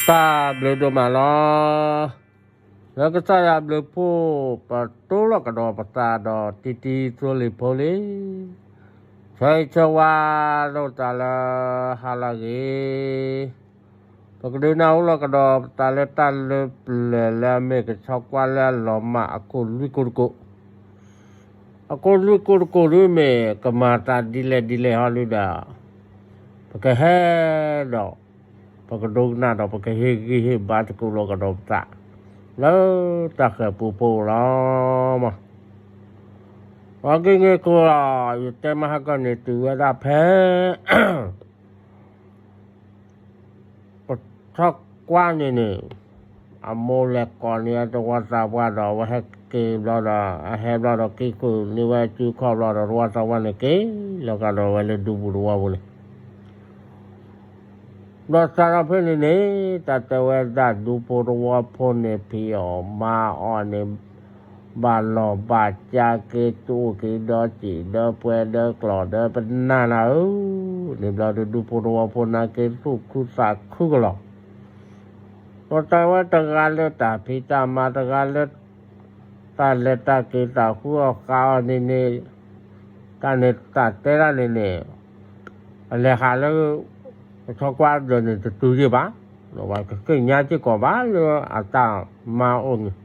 တၢ်ဘျုးဒိၣ်မးလီၤ. လၢကစၢ်ယွၤဘျုးဖှိၣ် ပတိၢ်လီၤကဒီးပသးဒီးတံတံသိလ့ၣ်ဖိလံ, ဆၢဂ့ၤဆၢဝါလိာ်သးလၢဟါလၢအဂ့ၤ, ပကဒုးနၢ်ဟူလီၤကဒီးပသးလၢတၢ်လၢပျၢၤလၢအမ့ၢ်ကဆီကွၢ်လၢအလီၤမၢ်အကိၣ်လွံၢ်ကိၣ်တကိၣ်, အကိၣ်လွံၢ်ကိၣ်တကိၣ်ဒုးမ့ၢ်ကမၤသးဒ်လဲၣ်ဒ်လဲၣ်ဟီဒုဒီး ပကဟဲဒီး ပကဒိကနၣ်ဒီးပကဟ့ၣ်ဂံၢ်ဟ့ၣ်ဘါသကိးလီၤကဒီးပသး လၢတၢ်ဃၤပူဖိလီၤမး. အဂ့ၢ်န့ၣ်အဃိဒီး ယတဲမဟါကီၢ်န့ၣ် တုၤဝဲဒၣ်ဖဲ ပဆီကွၢ်န့ၣ်န့ၣ် အမိၢ်လဲၤကိးန့ၢ်အသဝီသးပှၢ်ဒီး အဝဲဟဲက့ၤဘျီဒီး အဟဲဘျီဒီးက့ၤဃုာ်န့ၢ်ဝဲစုခီၣ်ဘျီဒီး သဝီသးပှၢ်န့ၣ်က့ၤလီၤကဒီးဝဲလၢဒူပူၤသဝီပူၤန့ၣ် ဒီးစးထီၣ်ဖဲန့ၣ်န့ၣ် တၢ်တဲဝဲဒၣ်ဒူဖိသဝီဖိန့ၣ် ဖံးအီၣ်မၤအီၣ်န့ၣ် ဘၣ်လီၢ်ဘၣ်စးက့ၤ တအိၣ်က့ၤဒီးစံာ်ဒီးပှဲၤဒီးကျီၢ်ဒီးပနၢ်နၤဧၢ, န့ၣ်ဘျီဒူဖိသဝီဖိနာ်က့ၤသူၣ်ခုသးခုကလီၤ. ဒီးတဲဝဲတဂၤလၢတၢ်ဖံးတၢ်မၤ တဂၤလၢ တၢ်လဲၤတၢ်က့ၤတၢ်ဃုအီၣ်ဃုအီန့ၣ်န့ၣ်, တၢ်န့ၣ်တၢ်တဲဒၣ်န့ၣ်န့ၣ်, အလဲၤဟးလၢ ကဆီကွၢ်ဒီးန့ၣ်တတုၤယံာ်ဘၣ်, ဒီးပှၤကသ့ၣ်ညါစ့ၢ်ကီးဘၣ်လၢအတၢ်မၤအိၣ်န့ၣ်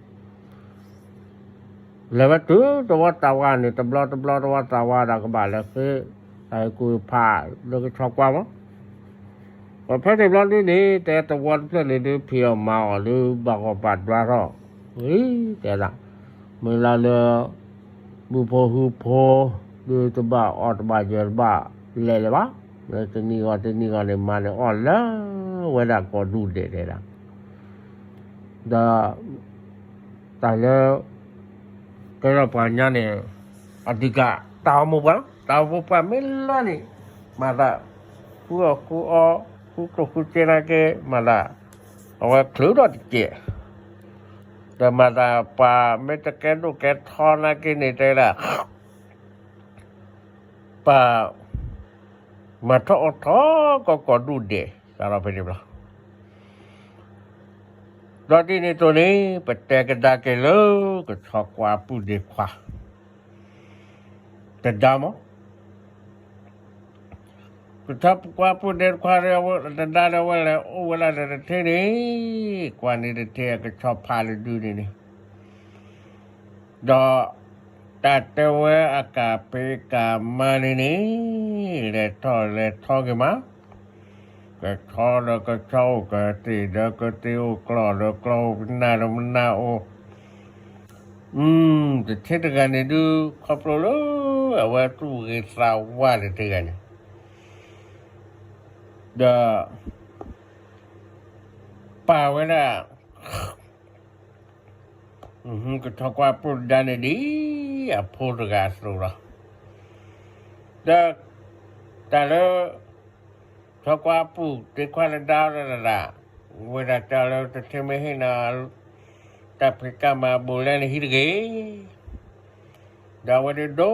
လဲၤဝဲတုၤသဝီသးပှၢ်န့ၣ် တဘျီတဘျီသဝီသးပှၢ်ဒီးကဘၣ်လဲၤဃ့ တၢ်ဟ့ၣ်ကူၣ်ဖးလၢကဆီကွၢ်မး. ဒီးဖဲန့ၣ်ဘျီဒုန့ၣ် တဲသဝီတဖျၢၣ်န့ၣ်ဒုး ဖံးအီၣ်မၤအီၣ်ဒုး ဘၣ်ဂီၢ်ဘၣ်ဒွါထီၣ်, အံၤတဲဒၣ်, မ့ၢ်လၢလၢ မုၢ်ဖိဟူဖိ ဒုးတဘၣ်အီၣ်တဘၣ်ယၢၤတဘၣ်လဲၤလၢၤဘၣ်, လၢတနံၤဂီၤတနံၤဂီၤန့ၣ် မၤန့ၢ်အီၣ်လၢဝဲဒၣ်ကိးဒူၣ်ဒဲးတဲဒၣ် ဒီး တၢ်လၢ ကဲထီၣ်ပှၤညါန့ၣ် အဓိက တၢ်အိၣ်မူပှၤလီၤ. တၢ်အိၣ်မူပှၤမ့ၢ်လီၤန့ၣ် မၤသး ဃုအီၣ်ဃုအီ ဃုကျိၣ်ဃုစ့နာ်က့ မၤသး အဝဲချုးထီၣ်တစဲး ဒီးမၤသးပှၤမ့ၢ်တကဲဒိၣ်ကဲထီနာ်က့န့ၣ်တဲဒၣ် ပှၤ မၤထီၣ်အီၣ်ထီၣ်ကီၢ်ကိးဒူၣ်ဒဲး စးထီၣ်ဖဲန့ၣ်ဘျီ ဒီးဒ်န့ၣ်အသိးန့ၣ် ပတဲကဒါက့ၤလၢ ကဆီကွၢ်ပူၣ်ဒ့ခွါ တဒါမး ကဆီကွၢ်ပူၣ်ဒ့ခွါ တဒါဒီးဝဲလဲၤအိၣ်ဝဲဒၣ်ဒီးတထ့န့ၣ် ကွၢ်န့ၣ်တထ့အကဆီဖးလၢဒုန့ၣ်န့ၣ် ဒီး တၢ်တဲဝဲအကးပ့ၤကးမါန့ၣ်န့ၣ် လဲၤထီၣ်လဲၤထီက့ၤမး ကဆီဒီးကဆီအိၣ်ကသ့ၣ်ဒီးကသ့ၣ်အိၣ် ကျီၢ်ဒီးကျီၢ်အိၣ် ပနၢ်ဒီးပနၢ်အိၣ် တထ့တဂၤန့ၣ်ဒုး ခီဖျိလၢ အဝဲသူၣ်ဂ့ၤသးဝါတထ့ဂၤန့ၣ် ဒီး ပာ်ဝဲဒၣ် ကဆီကွၢ်ပူၣ်တဒါန့ၣ်ဒ် အဖိတဂၤအသိးလီၤ. ဒီး တၢ်လၢ ဆီကွၢ်ပူၣ်ဒ့ခွါတဒါဒၣ် ဝဲဒၣ်တၢ်လၢတထ့မ့ၢ်ဟ့ၣ်နၤ တၢ်ဖံးတၢ်မၤဘူးလဲန့ၣ်ဟံးတဂ့ၤ ဒီးအဝဲဒၣ်ဒိ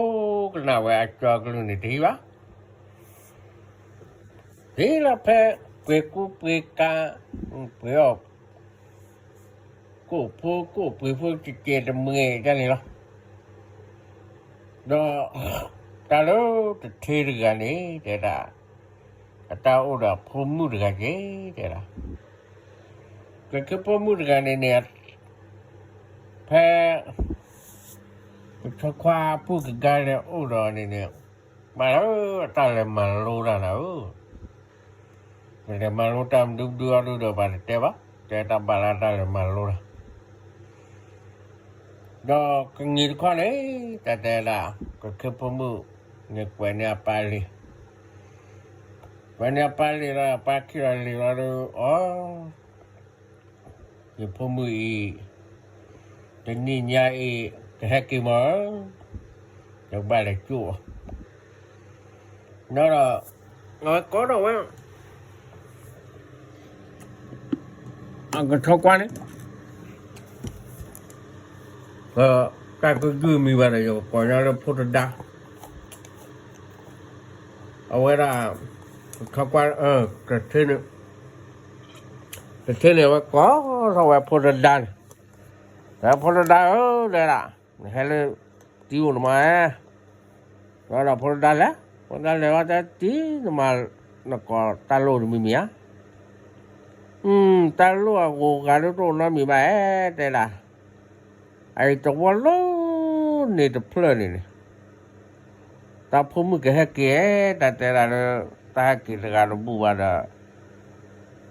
ကနၣ်ဝဲအကၠီကလုၢ်န့ၣ်တဟံးဘၣ်. ဒ်လီၤဖဲ ပှ့ၤကူပှ့ၤကၤ ပှ့ၤအီၣ် ကိၣ်ဖိကိၣ်ပှ့ၤဖိကကဲးတမှဲၤဒ်န့ၣ်လီၤ. ဒီး တၢ်လၢတထ့တဂၤန့ၣ် တဲဒၣ် အတၢ်အိၣ်ဒီးဖိမုၣ်တဂၤက့ၤ တဲဒၣ် ကဲးဖိမုၣ်တဂၤန့ၣ်န့ၣ် ဖဲ ကဆီကွၢ်ပူၣ်ကဒါလဲၤအိၣ်ဒီးန့ၣ်န့ၣ် မၤလၢတၢ်လဲၤမၤလိတၢ်နၤဧၢ, လဲၤမၤလိတၢ်မနုၤမနုၤအီၤဒုဒီးပှၤတတဲဘၣ်, တဲတၢ်ဘၣ်လၢတၢ်လဲၤမၤလိတၢ် ဒီးကနံၤတခီန့ၣ် တၢ်တဲဒၣ် ကဲးဖိမုၣ်န့ၣ်ကွဲးန့ၢ်အပၢ်လံာ်, ကွဲးန့ၢ်အပၢ်လံာ်လီၤ အပၢ်ခံလီၤလံာ်လီၤဒီး အီ ယဖိမုၣ်အံၤ တနံၤညါအံၤ ကဟဲက့ၤမးဧၢ, ယကဘၣ်လဲၤကၠိၣ်အီၤ, ဒီး အဝဲကိးထီၣ်ဝဲ အကဆီကွၢ်န့ၣ် တၢ်ကဂုၢ်မံၤဘၣ်ဒီး ယကကိးညါလၢဖိတဒါ, အဝဲဒၣ် ကဆီကွၢ် ကထ့န့ၣ် တထံၣ်န့ၣ်ဝဲကိးထီၣ်ဝဲဖိတဒါန့ၣ်, ဒီးဖိတဒါဧၢ တဲဒၣ်, နဟဲလၢတံၤအိၣ်န့ၣ်မး, ဒီးဖိတဒါလဲၤ, ဖိတဒါလဲၤဝဲတဲတံၤန့ၣ်မး, နကိးတၢ်လိၣ်တမံၤမံၤဧါ, တၢ်လိၣ်အဂိၤဂၤဒ်တအိၣ်နီတမံၤဘၣ်ဧါ တဲဒၣ်, အအံၤတဝီလၢန့ၣ်တဖျၢၣ်န့ၣ်န့ၣ် တၢ်ဖိမုၣ်ကဟဲက့ၤ, တၢ်တဲဒၣ်လၢ တၢ်ဟဲက့ၤတဂၤတဘူၣ်ဘၣ်ဒီး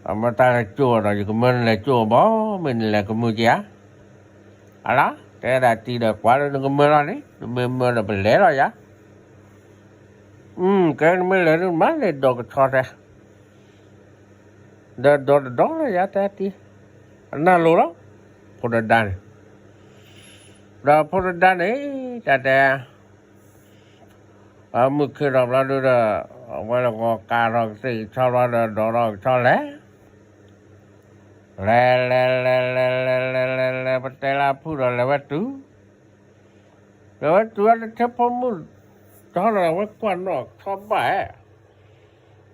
အမ့ၢ်တၢ်လဲၤကၠိဒီး ယကမၢနလဲၤကၠိဘၣ်, မ့ၢ်နလဲၤကမၢက့ၤဧါ, အလီၤ တဲဒၣ်တံၤဒီးကွၢ်လၢနကမၢလီၤန့ၣ် နမ့ၢ်မၢဒီးပလဲၤလီၤယၤ, ကဲနမ့ၢ်လဲၤဒ်မးလဲၤဒိးကဆီတဲ ဒီးဒိးတဒိးလၢယၤတဲတံၤ, အနၢ်လိၤလီၤ, ဖိတဒါန့ၣ်, ဒီးဖိတဒါန့ၣ် တၢ်တဲ အမုၢ်ခ့ဒီးဘျီဒုဒီး အဝဲလၢဂီၤကးထီၣ်ကသ့ၣ်ကဆီဘျီဒီး ဒိးထီၣ်ကဆီလဲၤ, လဲၤလဲၤလဲၤလဲၤလဲၤလဲၤလဲၤလဲၤ ပတဲလၢဖုၣ်ဒီးလဲၤဝဲတုၤ, လဲၤဝဲတုၤအတထ့ဖိမုၣ်, ဒီးဝဲကွၢ်နီၣ်ဆီဘၣ်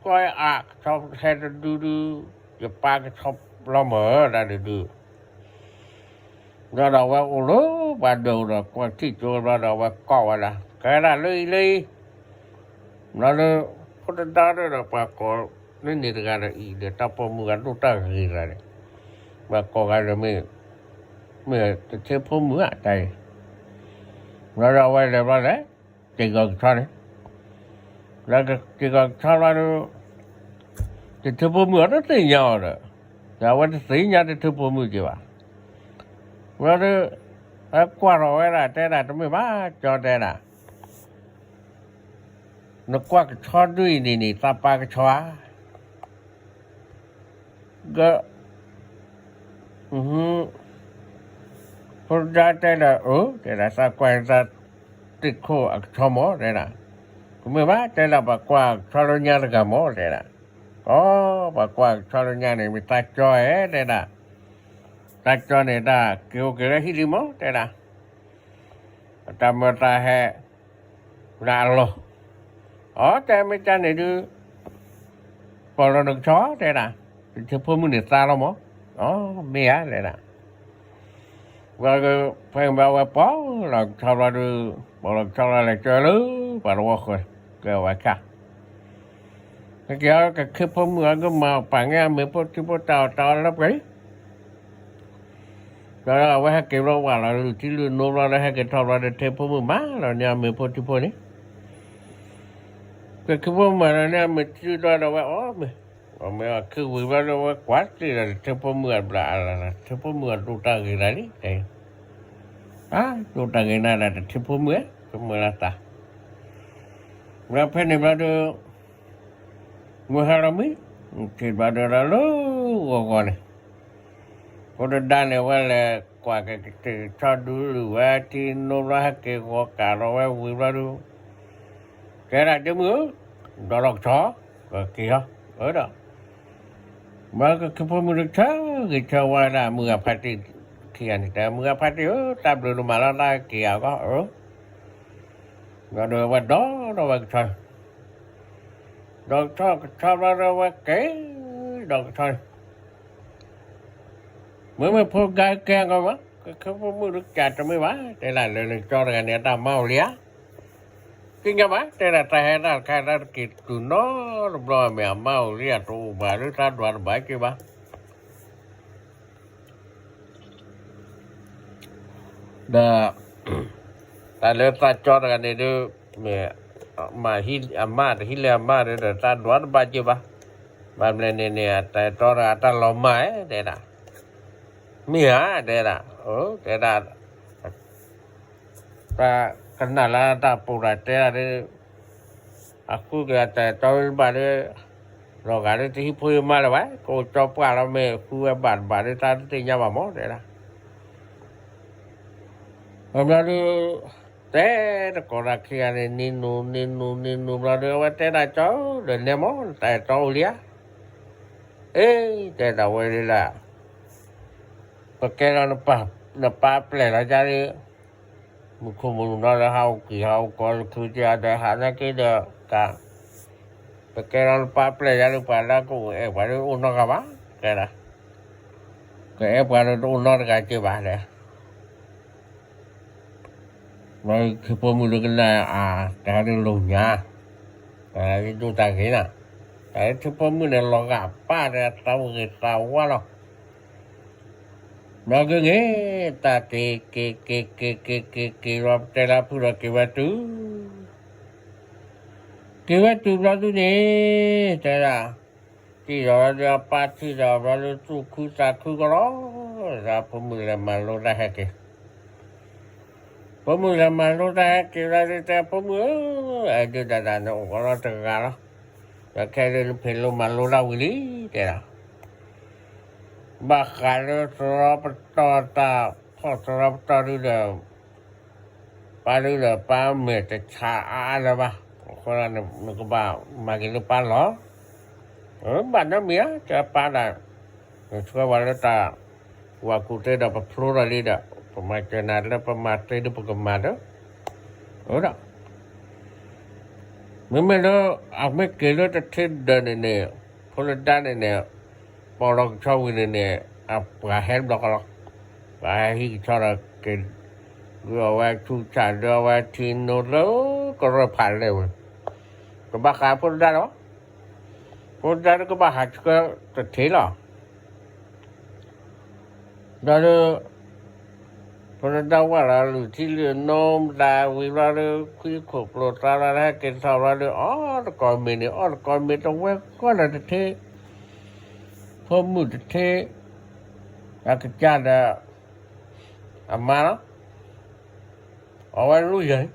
ဧါ ကွၢ်အကဆီဟဲတဒုဒု, ယပၢ်ကဆီလီၤမၢ်တၢ်ဒုဒု, ဒီးဒီးဝဲအိၣ်လၢပှၤဒၢးအိၣ်ဒီးကွၢ်ထံၣ်ကၠိဘျီဒီးဝဲကိးဝဲဒၣ် ကဲဒၣ်လၢအံၤလၢအံၤ, ဘျီလၢ ဖိတဒါဒီးပှၤကိးလၢန့ၣ်တဂၤဒီးအံၤဒီး တၢ်ပိာ်မုၣ်ဂၤဒိၣ်တၢ်ဂ့ၤဂၤန့ၣ်, ပှၤကိးဂၤဒီးမ့ၢ် မ့ၢ်တထ့ဖိမုၣ်ဧါတၢ်အံၤ, ဘျီဒီးအဝဲလဲၤဘျီလဲၤ က့ၤကီၤကဆီန့ၣ်, လၢက့ၤကီၤကဆီဘျီဒီး တထ့ဖိမုၣ်အတသ့ၣ်ညါအီၤဒီး, ဒီးအဝဲတသ့ၣ်ညါတထ့ဖိမုၣ်က့ၤဘၣ်, ဘျီဒီး အကွၢ်ထီၣ်ဝဲဒၣ်တဲဒၣ်တမ့ၢ်ဘၣ် ကၠီတဲဒၣ် နကွၢ်ကဆီဒုအံၤန့ၣ်န့ၣ် သးပၢ်ကဆီဧါ, က ဖိဒါတဲဒၣ် အၢ တဲဒၣ် သးကွၢ်သးတ့ၢ်ခိၣ်အကဆီမၢ် တဲဒၣ်, တမ့ၢ်ဘၣ် တဲဒၣ် ပှၤကွၢ်ကဆီလၢညါတဂၤမၢ် တဲဒၣ်, အိ ပှၤကွၢ်ကဆီလၢညါန့ၣ် မ့ၢ်သးကၠီဧါ တဲဒၣ်, သးကၠီန့ၣ်တၢ်က့ၤအိၣ်က့ၤလၢဟံၣ်လံမၢ် တဲဒၣ်, အတၢ်မၢတၢ်ဟဲ လၢအလီၢ်, အိ တဲမ့ၢ်တၢ်န့ၣ်ဒုး ပိာ်လီၤနကဆီ တဲဒၣ်, တထ့ဖိမုၣ်န့ၣ်သါလီၤမၢ်, အိ မ့ၢ်ဧါ တဲဒၣ်, ဝဲကဖဲဘၣ်ဝဲပိာ်လီၤကဆီဘျီဒုး, ပိာ်လီၤကဆီဘျီလဲၤကၢလၢ ပှၤတဝီဃၢၤ, ကဲဝဲခါ ဟဲက့ၤအီၤကခ့ဖိမုၣ်အကမၤပာ်ငဲၢ်အမ့ၤဖိထံဖိတၢ်အီၣ်တၢ်အီလၢပှဲၤလံ, ဒီးအဝဲဟဲက့ၤဘျီဝဲလီၤလုၢ်ထံလုၢ်နိဘျီဒီး ဟဲက့ၤထီၣ်ဘျီဒီး ထံဖိမုၣ်မၤလီၤန့ၢ်အမ့ၤဖိထံဖိန့ၣ်, ကခ့ဖိမၤလီၤန့ၢ်အမ့ၤထံဘျီဒီးဝဲအီၣ်မ့ၤ, အမ့ၢ်အခ့ဝံၤဘျီဒီးဝဲကွၢ်တ့ၢ်ဒီးတထ့ဖိမုၣ်အဘျးအလၤ, ထ့ဖိမုၣ်အဒိၣ်တၢ်ဂ့ၤဒၣ်လံ, အဒိၣ်တၢ်ဂ့ၤနၤဒၣ်တထ့ဖိမုၣ်ဧၢ, ကမၢလၢသး ဘျီဖဲန့ၣ်ဘျီဒီး မုၢ်ဟါလီၤမံ, ထံၣ်ဘျီဒီးလၢဂီၤဂီၤန့ၣ်, ဖိတဒါန့ၣ် ဝဲလဲၤကွၢ်က့ၤကတ့ၢ်ကဆီဒုလၢ်ဝဲထံနိဘျီ ဟဲက့ၤဂီၤကးဒီးဝဲဝံၤဘျီဒီး, ကဲဒၣ်တမုၣ်ဧၢ, ဒီးလီၤကဆီ, ကက့ၤဟီ, အၢဒီး မ့ၢ်ကခ့ဖိမုၣ်ဒီးဆၢဂ့ၤဆၢဝါဒၣ်မုၢ်ဂၤဖးတံၢ်ခံဂၤန့ၣ်, တဲမုၢ်ဂၤဖးတံၢ်ဧၢ, တၢ်ဘျုးဒိၣ်မးလီၤ တၢ်က့ၤအဂီၢ်ဧၢ, ဘျီဒီးဝဲဒီးဒီးဝဲကဆီ, ဒီးကဆီကဆီဘျီဒီးဝဲက့ၤ, ဒီးကဆီန့ၣ် မ့မ့ၢ်ဖိဂၤကဲဂီၢ်မး, ကခ့ဖိမုၣ်ဒီးကးတမ့ၢ်ဘၣ်, တဲဒၣ်လၢနကၠီတဂၤန့ၣ် အတၢ်မါအိၣ်လံဧါ, သ့ၣ်ညါဘၣ်, တဲဒၣ်တၢ်ဟဲတၢ်တခါတၢ်တက့ၤတုၤနီတဘျီ မ့ၢ်အမါအိၣ်လံဧါ တအိၣ်ဘၣ်လၢတၢ်ဒွးတဘၣ်က့ၤဘၣ်, ဒီး တၢ်လၢသးကၠီတဂၤန့ၣ်ဒုး မ့ၢ် အမါတဟံးလၢအမါဒီး တၢ်ဒွးတဘၣ်က့ၤဘၣ်, ဘၣ်မနုၤန့ၣ်န့ၣ် အတၢ်တီတၢ်လီၤမၢ်ဧါ တဲဒၣ်, မ့ၢ်ဧါ တဲဒၣ်, တဲဒၣ် တၢ်ကနၣ်လၢတၢ်ပိာ်တၢ်တဲဒၣ်ဒီး အဃုက့ၤအတၢ်တီတဘၣ်ဒီး လီၤဂာ်ဒီးတဟံးဖိဟံးမါလၢၤဘၣ်, ကအိၣ်ကၠီပှၢ်လီၤ မ့ၢ်ဃုဝဲဘၣ်တဘၣ်ဒီး တၢ်တသ့ၣ်ညါဘၣ်မး တဲဒၣ်, ဘျီဒီး တဲတကိးတၢ်ခံဂၤန့ၣ် နံၤနူၤ နံၤနူၤ နံၤနူၤဘျီဒီး အဝဲတဲဒၣ်ကၠီဧၢ ဒီးနဲမး နတၢ်အဲၣ်တီအိၣ်လံဧါ, အ့ တဲဒၣ်ဝဲဒၣ် ပကဲထီၣ်နပၢ်ပျဲၢ်လီၤယၤဒီး မူခိၣ်မူနီၤဒီး ဟးအိၣ်က့ၤဟးအိၣ်ကီၢ်လၢခုက့ၤဒီး ဟးနာ်က့ဒီး က ပကဲထီၣ်နပၢ်ပျဲၢ်ယၤဒီး ပှၤလၢကအိၣ်အဲၣ်ပှၤဒီးအိၣ်နီတဂၤဘၣ် တဲဒၣ်, ကအဲၣ်ပှၤလၢတအိၣ်နီတဂၤက့ဘၣ်လဲၣ်. ဘျီဒုး ဖိမုၣ်ဒုးကနၣ်အါ, တၢ်ဒုးလိာ်ညါ, တၢ်ဒုးဒိၣ်တၢ်ဂ့ၤနၤ, တၢ်ဒုးထံဖိမုၣ်န့ၣ် လီၤဂာ်ပၢ်ဒီးသးဝ့ၤသးဝါလီၤ. ဘျီက့ၤန့ၣ် တၢ်က့ၤ က့ၤ က့ၤ က့ၤ က့ၤ က့ၤ က့ၤလီၤ ပတဲလၢဖုဒီးက့ၤဝဲတုၤ က့ၤဝဲတုၤဘျီဒုးန့ၣ် တဲဒၣ်, ထံၣ်ဒီးဘျီဒုး အပၢ်ထံၣ်ဒီးဘျီဒုးသူၣ်ခုသးခုကီးလီၤ. ဒီးဖိမုၣ်လဲၤမၤလိတၢ်ဟဲက့ၤ, ဖိမုၣ်လဲၤမၤလိတၢ်ဟဲက့ၤဘျီဒုး တဲဖိမုၣ်ဧၢ, အဲၣ်ဒုးဒၣ်ဒၣ်န့ၣ်အိၣ်ကီးလီၤတဂၤလီၤ. ဒီးခဲဒုးနဖံးလိမၤလိတၢ်ဝံၤလံ, တဲဒၣ် ဘၣ်ဃးလၢသရီပတီၢ်တၢ်ဖီၣ်သရီပတီၢ်ဒုးဒီး ပၢ်ဒုးဒီးပၢ်မဲာ်တဆါအါအါလၢၤဘၣ်. အဃိနကဘၣ်မၤက့ၤလၢပၢ်လီၤ. ဘၣ်နီတမံၤဧါ, တဲပၢ်ဒၣ်, နဆှၢဝဲလၢတၢ်ဝၤကူၣ်သ့ဒီးပဖျိထီၣ်လံဒီး ပမၤစၢၤနၤလၢပမၤသ့ဒုးပကမၤဒီး, ဒီး မ့မ့ၢ်လၢ အမ့ၢ်က့ၤလၢတထ့ဒၢးန့ၣ်န့ၣ်, ဖိလဒါန့ၣ်န့ၣ်, ပိာ်လီၤကဆီဝံၤန့ၣ်န့ၣ်, အပှၤဟဲတဘျီဃီလီၤ. ပှၤဟဲဟံးကဆီဒီးက့ၤ, ဒုးအဝဲဆူၣ်ဆၣ်ဒုးအဝဲထံနိလၢကရၢၢ်ဖးလဲၢ်ဝဲ, ကဘၣ်ဃးဖိလဒါလီၤ. ဖိလဒါဒုးကဘၣ်ဟးဆှၢတထ့လီၤ. ဒီးဒုး ဖိလဒါဝဲလီၤ လုၢ်ထံလုၢ်နိမတၤဝံၤဘျီဒုး ခွံခိၣ်ပျိာ်သးဘျီဒုး ဟဲက့ၤထီၣ်ဘျီဒုး အီၣ်တကိးမ့ၤန့ၣ် အီၣ်တကိးမ့ၤတဝဲဃီဒီးတထ့, ဖိမုၣ်တထ့, အကစၢ်ဒီး အမါလီၤ, အီၣ်ဝဲလွံၢ်ဂၤ,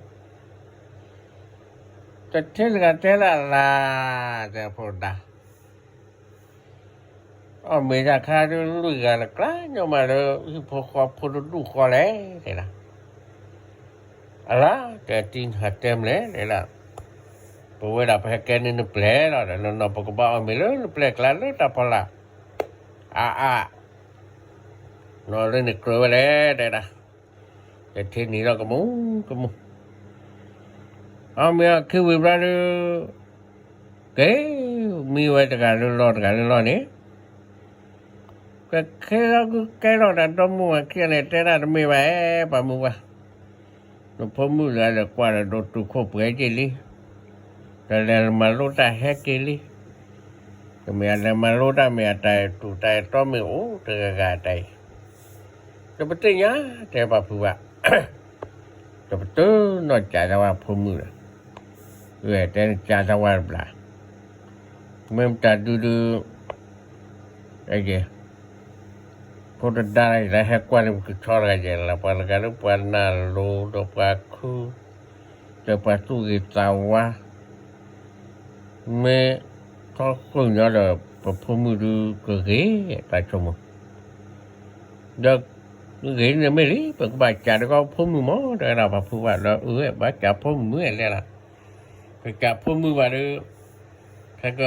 တထ့တဂၤတဲလၢအလၤ, တဲဖိလဒါ အီၣ်မ့ၤတၢ်ခါဒုးလွံၢ်ဂၤလၢကျါညီမးလၢဟံၣ်ဖိဃီဖိတဒူၣ်ဃီလဲၣ် တဲဒၣ်, အလါ တဲတံဟးတဲမလဲၣ် တဲဒၣ်, ပဝဲဒၣ်ပဟဲကဲန့ၢ်နပျဲၢ်လီၤ ဒီးနီၢ်နီၢ်ပကဘၣ်အီၣ်မ့ၤလၢနပျဲၢ်ကျါလၢတၢ်ဖီလာ်, အါအါ နီၢ်လၢန့ၣ်ကြၢးဝဲလဲၣ် တဲဒၣ်, တထ့နံၤလီၤကမူကမူ အီၣ်မ့ၤအီၣ်ခံဝံၤဘျီဒုး က့ၤမံဝဲတဂၤလၢလီၢ်တဂၤလၢလီၢ်န့ၣ်, ကခဲလီၤကကဲထီၣ်တၢ်ဒီမါဝၤခံဂၤန့ၣ် တဲဒၣ်တမ့ၢ်ဘၣ်အဲ ပှၤမုၢ်ပှၢ်, နဖိမုၣ်လၢလဲၤကွၢ်ဒီးဒိၣ်တုာ်ခိၣ်ပှဲၤက့ၤလံ, ဒီးလဲၤမၤလိတၢ်ဟဲက့ၤလံ, တမ့ၢ်အလဲၤမၤလိတၢ်မ့ၢ်အတၢ်အဲၣ်တူၢ်တၢ်အဲၣ်တီမ့ၢ်အိၣ်တဂၤဂၤတၢ်အံၤ တပသ့ၣ်ညါ တဲပှၤဖုဘၣ်, တပတုာ်နီၢ်ကးတၢ်ဝဲဖိမုၣ်ဒီး, တဲနကးတၢ်ဝဲတဘျီ, မ့ၢ်မတၤဒုဒု, ဖိတဒါလၢဟဲကွၢ်န့ၣ် ပကဆီတဂၤယဲၢ်လၢပှၤတဂၤလၢပှၤနၢ်လိၤဒီးပှၤခု ဒီးပှၤသူၣ်ဂ့ၤသးဝါ မ့ၢ်ထီၣ်ဃုာ်ညီဒီး ပဖိမုၣ်ဒုကဂ့ၤတၢ်ဆိကမိၣ်, ဒီးဂ့ၤန့ၣ်မ့ၢ်လံ ပကဘၣ်ကးတကီဖိမုၣ်မး တဲဒၣ်ပှၤဖုဘၣ်ဒီး အၢ ဘၣ်ကးဖိမုၣ်လဲၣ်လီၤ, ပကးဖိမုၣ်ဘၣ်ဒီး ခဲက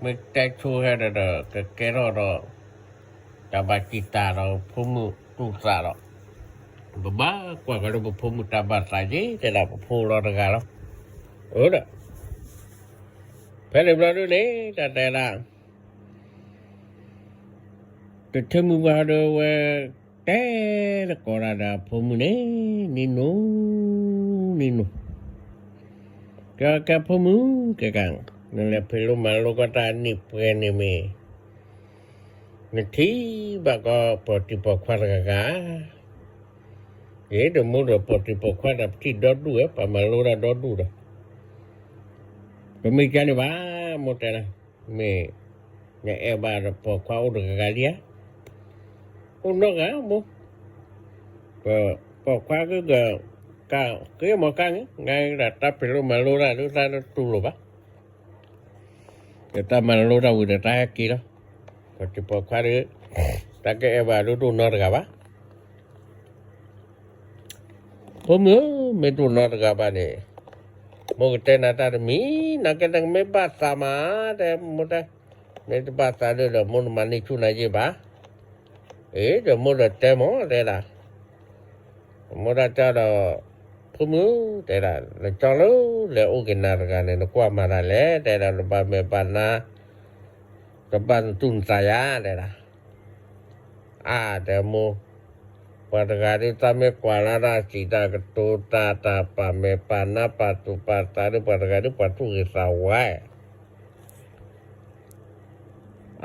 မ့ၢ်တဲဆိဟဲဒီး ကကဲထီၣ်ဒီး တၢ်ဘၣ်တံာ်တာ်ဒီးဖိမုၣ်တူၢ်သးဒီး ပဘၣ်ကွၢ်ကီးလၢပဖိမုၣ်တၢ်ဘၣ်သးက့ၤ တဲဒၣ်ပဖိလီၤတဂၤလီၤ, အၢဒီး ဖဲန့ၣ်ဘျီဒုန့ၣ် တၢ်တဲဒၣ် တထ့မုၢ်ပှၢ်ဒီးဝဲ တဲတကိးတၢ်ဒီးဖိမုၣ်န့ၣ် နံၤနူၤ နံၤနူၤ, ကဲကဲဖိမုၣ် ကဲကဲ, နလဲၤဖံးလိမၤလိကီးတၢ်နံၣ်ပှဲၤန့ၣ်မ့ၢ် နထံၣ်ဘၣ်ကီးပိာ်တံၤပိာ်ခွါတဂၤဂၤ, ယဲဒီးမိၢ်ဒီးပိာ်တံၤပိာ်ခွါဒီးပထံၣ်ဒီဒူၣ်ဝဲ ပှၤမၤလိတၢ်ဒီဒူၣ်ဒီး ပမ့ၢ်ကန့ၣ်ဘၣ် မိၢ်တဲလၢ မ့ၢ် နအဲၣ်ဘၣ်ဒီးပိာ်ခွါအိၣ်တဂၤဂၤလံဧါ, အိၣ်နီတဂၤမိၢ်, ပပိာ်ခွါကက ကက့ၤမီၤကါန့ၣ် နဒၣ်တၢ်ဖံးလိမၤလိတၢ်ဒုးတၢ်တူၢ်လိာ်ဘၣ် ဒီးတၢ်မၤလိတၢ်ဝံၤဒီးတၢ်ဟဲက့ၤလီၤ, ပှၤတံၤပိာ်ခွါဒီး တၢ်ကအဲၣ်ဘၣ်ဒုးတအိၣ်နီတဂၤဘၣ်, ဖိမုၣ်ဧၢ မ့ၢ်တအိၣ်နီတဂၤဘၣ်န့ၣ် မိၢ်ကတဲနၤတၢ်တမံၤ နကဲတကမ့ၢ်ဘၣ်သးမး တဲမိၢ်တဲ, မ့ၢ်တဘၣ်သးဒုးဒီး မိၢ်တမၤန့ၢ်ဆူၣ်နၤယ့ၢ်ဘၣ်, အ့ ဒီးမိၢ်ဒီးတဲမီၤ တဲဒၣ် မိၢ်ဒၣ်တဲဒီး ဖိမုၣ် တဲဒၣ် နကၠီလၢလဲၤအိၣ်က့ၤနၤတဂၤန့ၣ် နကွၢ်မၤတၢ်လဲၣ် တဲဒၣ် နဘၣ်မဲာ်ဘၣ်နါ တဘၣ်နသူၣ်နသးယၤ တဲဒၣ်, အါ တဲမိၢ်, ပှၤတဂၤဒုးသးမ့ၢ်ကွၢ်လၢတၢ်စံးတၢ်ကတိၤတၢ် တၢ်ပာ်မဲာ်ပာ်နါ ပာ်သူၣ်ပာ်သးဒုး ပှၤတဂၤဒုးပှၤထူၣ်ဂ့ၤသးဝါ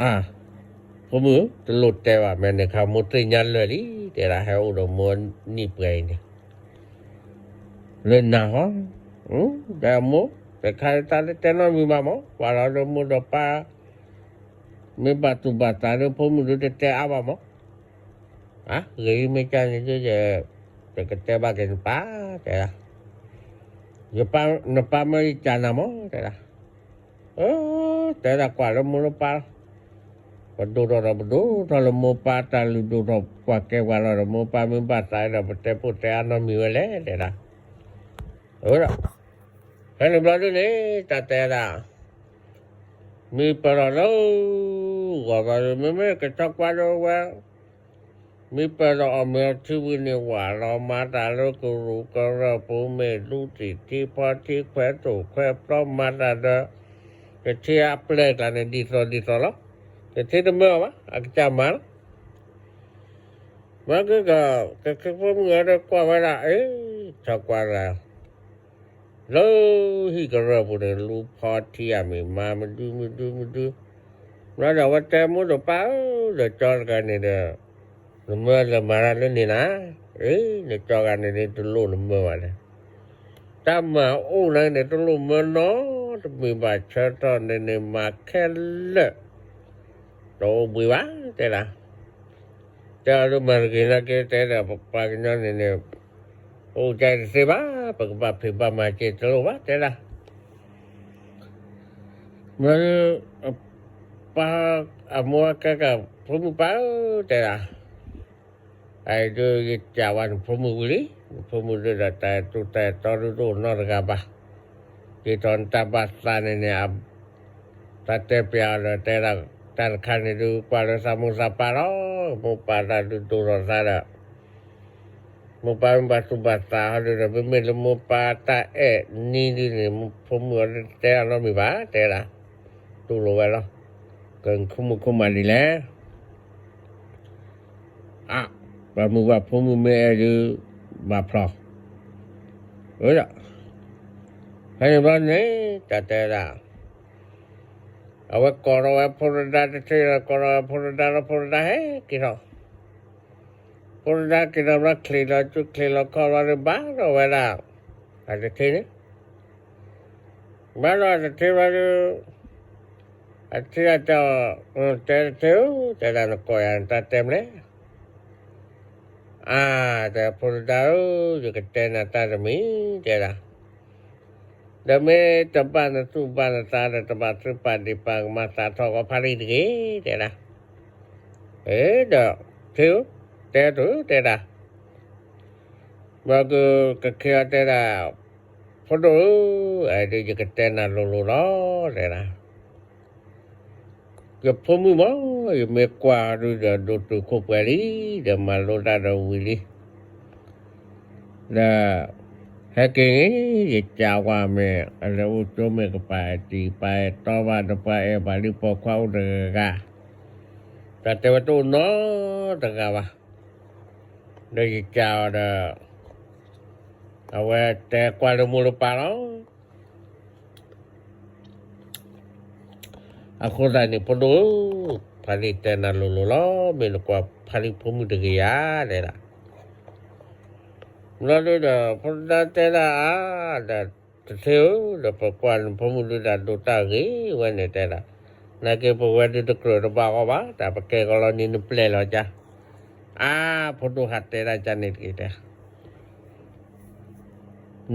အါ, ဖိမုၣ် တလိၣ်တဲဘၣ် မ့ၢ်န့ၣ်ခါ မိၢ်သ့ၣ်ညါလၢာ်လံ တဲဒၣ် ဟဲအိၣ်ဒီးမိၢ်နံၣ်ပှဲၤအံၤန့ၣ် လၢနၤဟီ, ဒီးမိၢ် တခါတၢ်တတဲနီတမံၤဘၣ်မး ပှၤလီၤဒီးမိၢ်ဒီးပၢ် မ့ၢ်ဘၣ်သူၣ်ဘၣ်သးဒီးဖိမုၣ်ဒုးတတဲအါဘၣ်မး, အါ ဂ့ၤမ့ၢ်ကန့ၣ်ဒုး ယကတဲဘၣ်က့ၤနပၢ် တဲဒၣ်, နပၢ်မၢယကၢ်နၤမး တဲဒၣ် တဲဒၣ်ကွၢ်လၢမိၢ်လၢပၢ်လီၤ, ပဒိၣ်ထီၣ်ဒီးပဒိၣ်ထီၣ်လၢမိၢ်ပၢ်တၢ်လုၢ်ဒိၣ်ထီၣ် ပှၤကဲပှၤလီၤဒီး မိၢ်ပၢ်မ့ၢ်ဘၣ်သးဒီး ပတဲပိၢ်တဲအါနီတမံၤဝဲလဲၣ် တဲဒၣ်, အဝဲဒၣ်, ဖဲန့ၣ်ဘျီဒုးန့ၣ် တၢ်တဲဒၣ် မ့ၢ်ပၢၢ်ထီၣ်လၢဂီၢ်ဘျီဒုး မ့မ့ၢ်ကဆီကွၢ်ဒီးဝဲ မ့ၢ်ပၢၢ်ထီၣ်အီၣ်မ့ၤအီထံဝံၤန့ၣ် ဝးလီၤမၤတၢ်လၢကရူၢ်ကရၢၢ် ပူၤမ့ၢ်ဒူသ့ၣ်ထံဖီထံခွဲးသိၣ်ခွဲးပျီမၤတၢ်ဒီး ကထ့အပျဲၢ်ကျါန့ၣ် ဒ်သိးဒ်သိးလီၤ, ကထ့တမၢအီၤဘၣ် အကစၢ်မၤလီၤ, မ့ၢ်ကက ကခ့ဖိမုၣ်အံၤဒီးကွၢ်ဝဲဒၣ် အ့ ဆီကွၢ်တဂၤ လၢဟံၣ်ကရၢၢ်ပူၤန့ၣ် လူၤဖီထံအမ့ၢ်မၤမဒုမဒုမဒု, ဘျီဒီးအဝဲတဲမိၢ်ဒီးပၢ်ဧၢ ဒီးကၠီတဂၤန့ၣ်ဒီး နမၢလဲၤမၤတၢ်လၢန့ၣ်နၤ, အ့ နကၠီဂၤန့ၣ်န့ၣ် တလိၣ်နမၢဘၣ်လဲၣ်, တၢ်မၤအိၣ်န့ၣ်န့ၣ် တလိၣ်မၢနီတမံၤဘၣ် ဆၢထီၣ်န့ၣ်န့ၣ် မၤခဲလၢာ် တအိၣ်ဘှံးဘၣ် တဲဒၣ် တဲအီၤဒုးမၤတဂ့ၤနာ်က့ တဲဒီးပပှၤကညီန့ၣ်န့ၣ် ပအိၣ်ကၢ်တသ့ဘၣ် ပကဘၣ်ဖံးဘၣ်မၤက့ၤတလိၣ်ဘၣ် တဲဒၣ်, မ့ၢ် ပၢ်အမိၢ်ကဲကၢ် ဖိမုၣ်ပၢ်ဧၢ တဲဒၣ်, အအံၤဒုးယကးဝဲနဖိမုၣ်ဝံၤလံ, နဖိမုၣ်ဒုးဒီးတၢ်အဲၣ်သူတၢ်အဲၣ်သီဒုးတအိၣ်နီတဂၤဘၣ်, ဒ်သိးနတၢ်ဘၣ်သးန့ၣ်န့ၣ် တၢ်တဲပျးအီၤဒီးတဲဒၣ် တၢ်တခါန့ၣ်ဒုး ကွၢ်လၢသးမိၢ်သးပၢ်လီၤ, မိၢ်ပၢ်တၢ်ဒုးဒိၣ်ထီၣ်သးဒီး မိၢ်ပၢ်မ့ၢ်ဘၣ်သူၣ်ဘၣ်သးဟီဒုးဒီး မ့မ့ၢ်လၢမိၢ်ပၢ်တၢ်အဲၣ်နံၤဒုးန့ၣ် ဖိမုၣ်အီၤဒုးတတဲအီၤနီတမံၤဘၣ် တဲဒၣ်, တူၢ်လိာ်ဝဲလီၤ, ကခိၣ်မူခိၣ်မးဒ်လဲၣ် အါ, ပှၤမုၢ်ပှၤဖိမုၣ်မ့ၢ်အဲၣ်ဒုး ဘၣ်ဖျီ, အၢ, ဖဲန့ၣ်ဘျီန့ၣ် တၢ်တဲဒၣ်, အဝဲကိးထီၣ်ဝဲဖိတဒါတထံၣ်ဒီး ကိးထီၣ်ဝဲဖိတဒါလီၤ ဖိတဒါဟဲက့ၤထီၣ်, ဖိတဒါက့ၤထီၣ်ဘျီ ချံးလီၤစုချံးလီၤခီၣ်လီၤဒီး ဘၣ်ဒီးဝဲဒၣ်, အတထံၣ်န့ၣ် ဘၣ်ဒီးအတထံၣ်ဘျီဒီး, အထံၣ်အတဲအီၤ, တဲတထံၣ်ဧၢ, တဲဒၣ်နကိးယၤနတၢ်တဲမနုၤလဲၣ်, အါ, တဲဖိတဒါဧၢ, ယကတဲနၤတၢ်တမံၤ, တဲဒၣ်, ဒီးမ့ၢ်တဘၣ်နသူၣ်ဘၣ်နသးဒီး တဘၣ်သုးပာ်ဒံးပာ်ကမၤသးထီၣ်ဂီၤဖးလံတဂ့ၤ, တဲဒၣ်, အၢ, ဒီး, ထံၣ်ဧၢ, တဲတၢ်, တဲဒၣ် ဘျီကက့ၤအီၤတဲဒၣ်, ဖိဒိၣ်ဧၢ, အဒုးယကတဲနၤလိၤလိၤလီၤ, တဲဒၣ်, ယဖိမုၣ်မး, ယမ့ၢ်ကွၢ်ဒုးဒီးဒိၣ်တုာ်ခိၣ်ပှဲၤလံ, ဒီးမၤလိတၢ်ဒီးဝံၤလံ, ဒီး, ဟဲက့ၤန့ၣ်, ယကးဝဲမ့ၢ် အလဲၤအိၣ်ကၠိမ့ၢ်ကပၤအဲၣ်တံၢ် ပၤအဲၣ်တီဘၣ်ဒီးပှၤအဲၣ်ဘၣ်လံပိာ်ခွါအိၣ်တဂၤဂၤ, တၢ်တဲဝဲတအိၣ်နီတဂၤဘၣ် ဒီးယကးအီၤဒီး, အဝဲတဲကွၢ်လၢမိၢ်လၢပၢ်လီၤ. အဃိသတးန့ၣ် ဖိဒိၣ်ဧၢ, ဖးလံတဲနၤလိၤလိၤလီၤ, မ့ၢ်နကွၢ်ဖးလံဖိမုၣ်တဂ့ၤဧါ, တဲဒၣ် ဘျီဒုးဒီး ဖိဒၣ်တဲဒၣ်အါ, ဒီးတထံၣ်ဧၢ, ဒီးပကွၢ်နဖိမုၣ်ဒုးတၢ်ဒိးတၢ်ဂ့ၤဝဲန့ၣ်တဲဒၣ်, နာ်က့ပဝဲဒုးတကြၢးတဘၣ်အီၤဘၣ်, တၢ်ပကဲကလီနံၤနပျဲၢ်လီၤကါ, အါ, ဖိဒိၣ်ဟးတဲဒၣ်ကန့ၣ်တဂ့ၤတဲ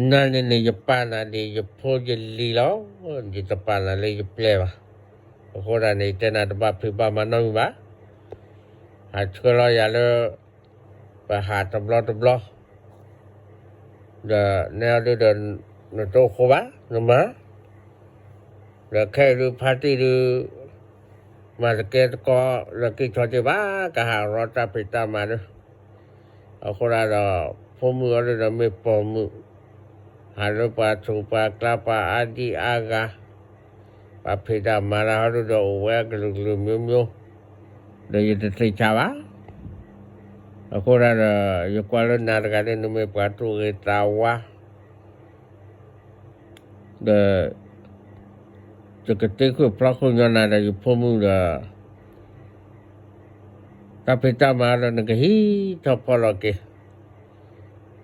နၤန့ၣ်န့ၣ် ယပာ်နၤဒ်ယဖိယလံၤလီၤ, ယတပာ်နၤလၢယပျဲၢ်ဘၣ်. အဃိသတးန့ၣ် ယတဲနၤတဘၣ်ဖံးဘၣ်မၤနီတမံၤဘၣ်. ဟးဆှၢလီၤယၤလၢ ပဟးတဘျီတဘျီ, ဒီးနဲအီၤဒုးဒီး နတအိၣ်ဃိဘၣ်, နမၤ ဒီးခဲအံၤဒုးဖါတံၢ်ဒုး မၤတကဲတကီလၢကံၢ်ထီက့ၤဘၣ်, ကဟးရီတၢ်ဖံးတၢ်မၤဒုး, အဃိသတးဒီး ဖိမုၣ်အီၤဒုးဒီးမ့ၢ်ပိာ်မုၣ်, ဟးလၢပှၤဆူးပှၤကျါ ပှၤအါဒံအါဂၤ, ပှၤဖံးတၢ်မၤတၢ်ဟီဒုးဒီး အိၣ်ဝဲကလုာ်ကလုာ်မျိုးမျိုး, ဒီးယတသ့ၣ်ညါဘၣ်. အဃိဒၣ်ဒီး ယကွၢ်လၢနၤတဂၤန့ၣ် နမ့ၢ်ပှၤသူၣ်ဂ့ၤသးဝါ ဒီး ယကသ့ဃုာ်ဖျီခိၣ်ညီနၤဒီးယဖိမုၣ်ဒီး တၢ်ဖံးတၢ်မၤဒီးနကဟံးထီၣ်ဖီၣ်လီၤက့ၤ,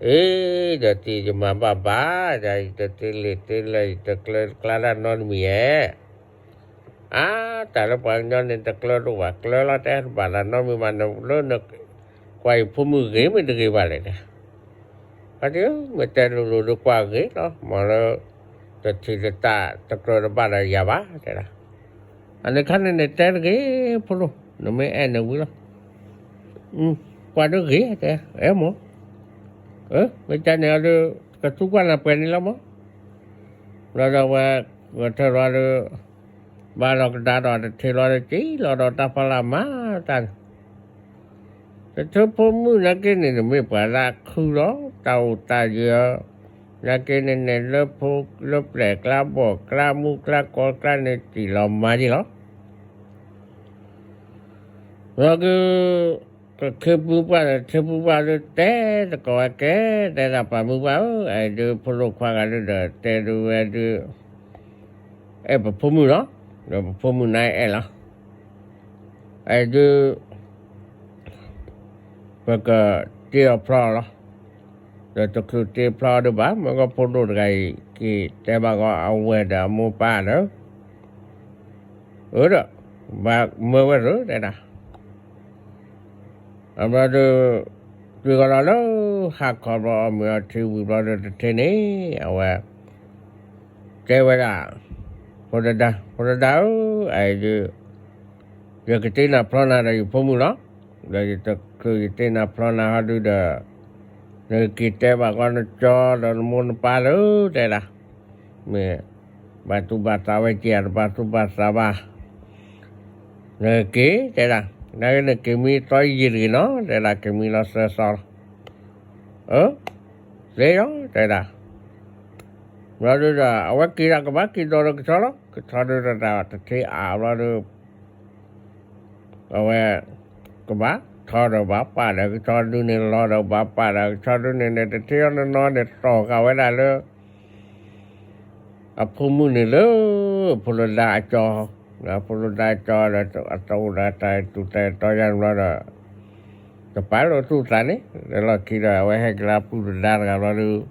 အ့ ဒီးတံၤယမၤဘၣ်ဘၣ်, ဒီးယတတ့လံာ်တ့လဲၢ် ယတကျၢတကျါတၢ်နီတမံၤဧဲ, အါ တၢ်လၢပှၤကညီန့ၣ် တကျၢတအိၣ်ဘၣ်, ကျၢလီၤတဲတဘၣ်တၢ်နီတမံၤဘၣ်, နလၢနကွၢ်ယဖိမုၣ်ဂ့ၤမ့ၢ်တဂ့ၤဘၣ်လဲၣ်န့ၣ်, အဒု မ့ၢ်တဲလိၤလိၤဒီးကွၢ်ဂ့ၤလီၤ, မ့ၢ်လၢ တထံၣ်တတၢ်တကြၢးတဘၣ်ဒီးယၤဘၣ် တဲဒၣ်, အန့ၣ်ခါန့ၣ်န့ၣ်တဲတဂ့ၤ ဖိဒိၣ် နမ့ၢ်အဲၣ်န့ၣ်ဝံၤလီၤ, ကွၢ်ဒုဂ့ၤ တဲ အဲၣ်မး, မ့ၢ်တဲန့ၣ်အဒု ကသူကွၢ်နၤပှဲၤန့ၣ်လီၤမး, ဘျီဒီးဝဲ ဂဲၤထၢၣ်လီၤဒီး ဘၣ်လီၤကဒါဒီးတထံၣ်လီၤဒီး က့ၤလီၤဒီးတၢ်ဖီလာ်မၤတၢ်န့ၣ် တထၢဖိမုၣ်နာ်က့န့ၣ် နမ့ၢ်ပှၤလၢခုလီၤ တၢ်အိၣ်တၢ်ယၢၤ, နာ်က့န့ၣ်န့ၣ် လၢဖိလၢပျဲၢ်ကျါဘီၣ်ကျါမူကျါကီၢ်ကျါန့ၣ် တံၢ်လီၤမၤယ့ၢ်လီၤ. ဒီးက ကခ့ပူၤပှၢ်ဒီးထၢပူၤပှၢ်ဒီးတဲသကိးဝဲကဲ, တဲဒၣ်ပှၤမုၢ်ပှၢ်ဧၢ, အဲၣ်ဒုးဖိဒိၣ်ခွါဂၤဒုးဒီး တဲဒုးဝဲဒုး အဲၣ်ပဖိမုၣ်လီၤ, ဒီးပဖိမုၣ်န့ၣ်အဲၣ်လီၤ, အဲၣ်ဒုး ပကတ့အီၤဖျီလီၤ, ဒီးတချုးတ့ဖျီဒုးဘၣ် မ့ၢ်ကီၢ်ဖိဒိၣ်တဂၤအံၤ က့ၤတဲဘၣ်ကီးအဝဲၢ်ဒီးအမိၢ်ပၢ်ဒီး အၢဒီး ဘၣ်မၢဝဲရၢ တဲဒၣ်, အဘျီဒီး တုၤဃီၤလီၤလၢ ဟါခီဘျီအီၣ်မ့ၤအီထံဝံၤဘျီဒီးတထ့န့ၣ် အဝဲ တဲဝဲဒၣ် ဖိတဒါ ဖိတဒါဧၢ, အအံၤဒုး ယကတ့နၤဖျီနၤဒီးယဖိမုၣ်လီၤ, ဒီးယတချုးယတ့နၤဖျီနၤဟီဒုးဒီး နကက့ၤတဲဘၣ်ကီးနကၠီဒီးနမိၢ်နပၢ်လၢ တဲဒၣ်, မ့ၢ်ဘၣ်သူၣ်ဘၣ်သးဝဲက့ၤဧါ တဘၣ်သူၣ်ဘၣ်သးဘၣ် နက့ၤ တဲဒၣ်, နက့ၤမံသီယံာ်တဂ့ၤနီၤ တဲဒၣ်, က့ၤမံလီၤစၢၤစီလီၤ, အၢ သ့လီၤ တဲဒၣ်, ဘျီဒုးဒီး အဝဲက့ၤဒီးကဘၣ်က့ၤဒီးကဆီလီၤ, ကဆီဒုးတၢ်တထ့အါဘျီဒီး အဝဲ ကဘၣ်ထီဒီးဘၣ်ပာ်ဒီးကဆီဒုးန့ၣ် လီၤဒီးဘၣ်ပာ်ဒီးကဆီဒုးန့ၣ်န့ၣ် တထ့အီၤနီၢ်နီၢ်န့ၣ် တီၢ်ဃာ်ဝဲဒၣ်လၢ အဖိမုၣ်န့ၣ်လၢ ဖိလဒါအကၠီ, ဖိလဒါအကၠီဒီး အတအိၣ်ဒီးတၢ်သူၣ်တၢ်တီယါန့ၣ်ဘျီဒီး တပာ်လၢသူၣ်သးန့ၣ် လၢလီၢ်ခံဒီး အဝဲဟဲက့ၤလၢပုၢ်တဒါတဂၤဘျီဒီး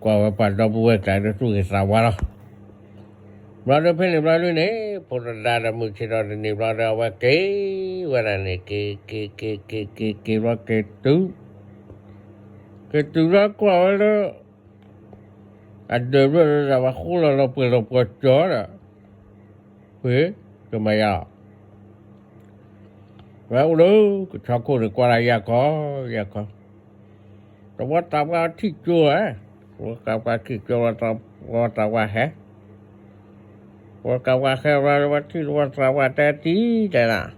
ကွၢ်ဝဲပှၤဒီပုၢ်ဝဲၢ်ကျါဒီးသူၣ်ဂ့ၤသးဝါလီၤ. ဘျီဒီးဖဲန့ၣ်ဘျီဒုးန့ၣ် ဖိတဒါဒီးမုၢ်ဆ့ၣ်ထီၣ်တနံၤဘျီဒီး အဝဲက့ၤဝဲဒၣ်န့ၣ် က့ၤ က့ၤ က့ၤ က့ၤ က့ၤ က့ၤဘျီက့ၤတုၤ က့ၤတုၤဘျီကွၢ်ဝဲလၢ အဒၢးဘျီဒီး ဝဲဃိလီၤလီၤပှဲၤလီၤပှီၤကၠီဒီး ဖဲ ကမၤယါလီၤ ဝဲအိၣ်လၢကဆီခိၣ်န့ၣ် ကွၢ်လၢယၤခီ ယၤခီ တဝီသးပှၢ်ထံၣ်ကၠိဧါ, ဝီသးပှၢ်ထံၣ်ကၠိ ဝီသးပှၢ်ဟဲ, ဝီသးပှၢ်ဟဲဘျီ ဝဲထံၣ်ဝီသးပှၢ်တဲတံၢ်တဲဒၣ်,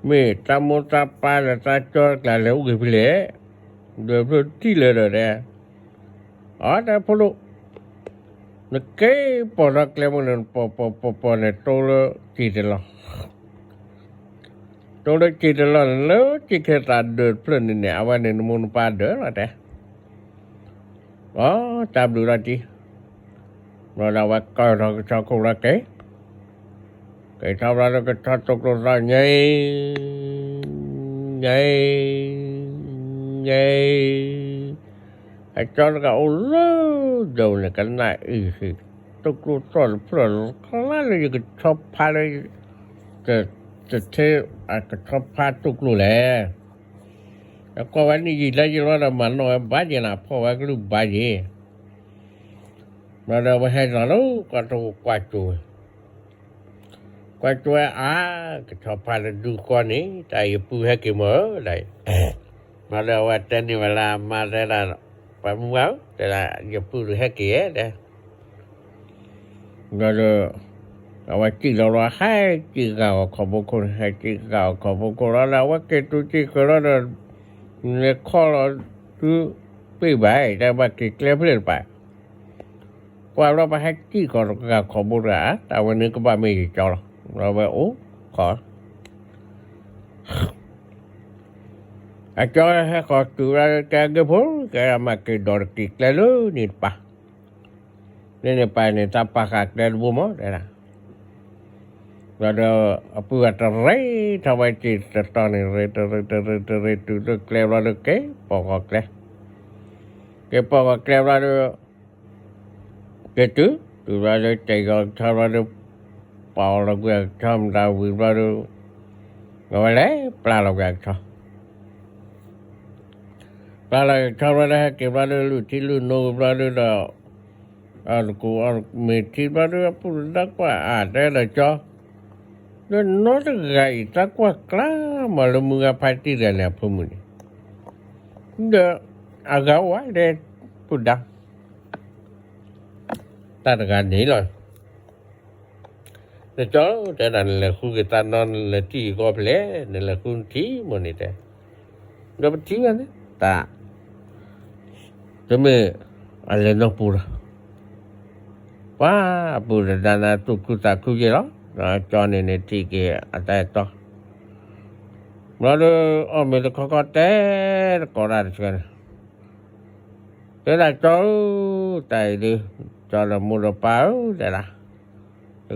မ့ၢ်တၢ်မိၢ်တၢ်ပၢ်ဒီးတၢ်ကၠီတကျါလဲၤအိၣ်ဂ့ၤဖဲလဲၣ်, ဒၢးဖျၢၣ်ထံၣ်လၢဒီးတဲ အီ တဲဖိဒိၣ်, နက့ၤပိာ်ထီၣ်ကျဲမုၢ်န့ၣ် ပိာ်ပိာ်ပိာ်ပိာ်န့ၣ် တိလၢက့ၤတလီၢ်, တိလၢက့ၤတလီၢ်န့ၣ် လၢက့ၤခဲသးဒၢးတဖျၢၣ်န့ၣ်န့ၣ် အဝဲန့ၣ်နမိၢ်နပၢ်ဒၢးလီၤတဲ, အီ တၢ်ဘျုးလီၤတံၢ်, ဘျီဒီးအဝဲကၢထီၣ်ကဆီခိၣ်လီၤက့ၤ က့ၤထီၣ်ဘျီဒီးကဆီတိကျိသီၣ်ညါအံၤ ညါအံၤ ညါအံၤ, အကၠီတဂၤအိၣ်လၢဒၢးန့ၣ် ကနၣ်အံၤဟံၣ် တိကျိသီၣ်တဖျၢၣ်လီၤလၢယကဆီဖါလၢ က တထ့ အကဆီဖါတိကျိလဲၣ်, အကွၢ်ဝဲန့ၣ်ယံာ်လၢယလီၤဒီးမၤနီၣ်ဝဲဘၣ်ယဲၢ်နၤ ဖီၣ်ဝဲကလုၢ်ဘၣ်ယဲၢ် ဘျီဒီးဝဲဟဲလီၤလၢကွၢ်တၢ်ကွၢ်ကၠိဝဲ, ကွၢ်ကၠိဝဲအါ, ကဆီဖါလၢဒူဃီန့ၣ် တၢ်ယပုၢ်ဟဲက့ၤမၢ်ဧၢ, ဘျီဒီးအဝဲတဲန့ၢ်ဝဲလၢအမါတဲဒၣ်, ပှၤမုၢ်ဝါဧၢ တဲဒၣ် ယပုၢ်ဒုးဟဲက့ၤဧဲ တဲ ဘျီဒီး အဝဲစံၣ်လီၤလီၤ ဟဲစံၣ်ဂာ်အီၤခီဘိခိၣ်န့ၣ် ဟဲစံၣ်ဂာ်အီၤခီဘိခိၣ်လီၤဒီး အဝဲက့ၤတုၤစံၣ်ဃုာ်လီၤဒီး လဲၤခီလီၤ တုၤပ့ၢ်ဘၣ် တဲဘၣ်က့ၤကျဲဖျၢၣ်တပၤ, ကွၢ်လီၤပဟဲစံၣ်ဃီၤတဂၤခီဘိတဂၤ တၢ်ဝဲန့ၣ်ကဘၣ်မ့ၢ်ယကၠီလီၤ လီၤဝဲအိၣ်ခီ ဘျီဒီး အကၠီဟဲဃီၤတုၤဝဲဒၣ် ကဲအက့ၢ်ဖိ ကဲမၤက့ၤဒီးတက့ၤကျဲလၢန့ၣ်တပၤ, န့ၣ်န့ၣ်ပၤန့ၣ် တၢ်ပာ်ဃာ်ကျဲတဘိမး တဲဒၣ်. ဘျီဒီး အပုၢ်အတရ့ထီၣ်ဝဲက့ၤတတီၤန့ၣ် ရ့တရ့တရ့တရ့တုၤလၢကျဲဘျီဒီး က့ၤပိာ်ဃီၤကျဲ, က့ၤပိာ်ဃီၤကျဲဘျီဒီး က့ၤတုၤ, တုၤဘျီဒီး က့ၤဃီၤကဆီဘျီဒီး ပာ်လီၤကွံာ်အကဆီမတၤဝံၤဘျီဒီး အဝဲလဲၤပျၢ်လီၤကွံာ်အကဆီ, ပျၢ်လီၤကဆီဘျီဒီး ဟဲက့ၤဘျီဒီး လုၢ်ထံလုၢ်နိဘျီဒီး အတကူၣ်အမ့ၢ်ထံဘျီဒီး အပုၢ်တဒါကွၢ်အါတဲဒီးကၠီ, ဒီးနီတဂၤအံၤ တၢ်ကွၢ်ကျါမးလၢမုၢ်ဂၤဖါတံၢ်တဂၤန့ၣ် အဖိမုၣ်န့ၣ်, ဒီးအဂၤအိၣ်ဝဲဒီး ပုၢ်ဒါ တၢ်တဂၤန့ၣ်လီၤ. နကၠီတဲဒၣ် နလဲၤဃုက့ၤတၢ်နီ နလဲၤထံၣ်ကီၢ်ဖဲလဲၣ်, နလဲၤဃုနထံၣ်မ့ၢ်န့ၣ်တဲ, ဒီးပထံၣ်ဘၣ်န့ၣ် တၢ် တမ့ၢ်အလဲၤနီၢ်ပူၤဒီး ပှၤအပုၢ်တဒါန့ၣ် သူၣ်ခုသးခုယဲၢ်လီၤ. ကၠီန့ၣ်န့ၣ်ထံၣ်က့ၤအတၢ်အဲၣ်တီ, ဘျီဒီး အီၣ်မ့ၤတခီခီတဲတကိးတၢ်တဆၢန့ၣ် တဲဒၣ်ကၠီဧၢ, တၢ်အံၤဒုး ကၠီဒီးမိၢ်ဒီးပၢ်ဧၢ တဲဒၣ်, ယ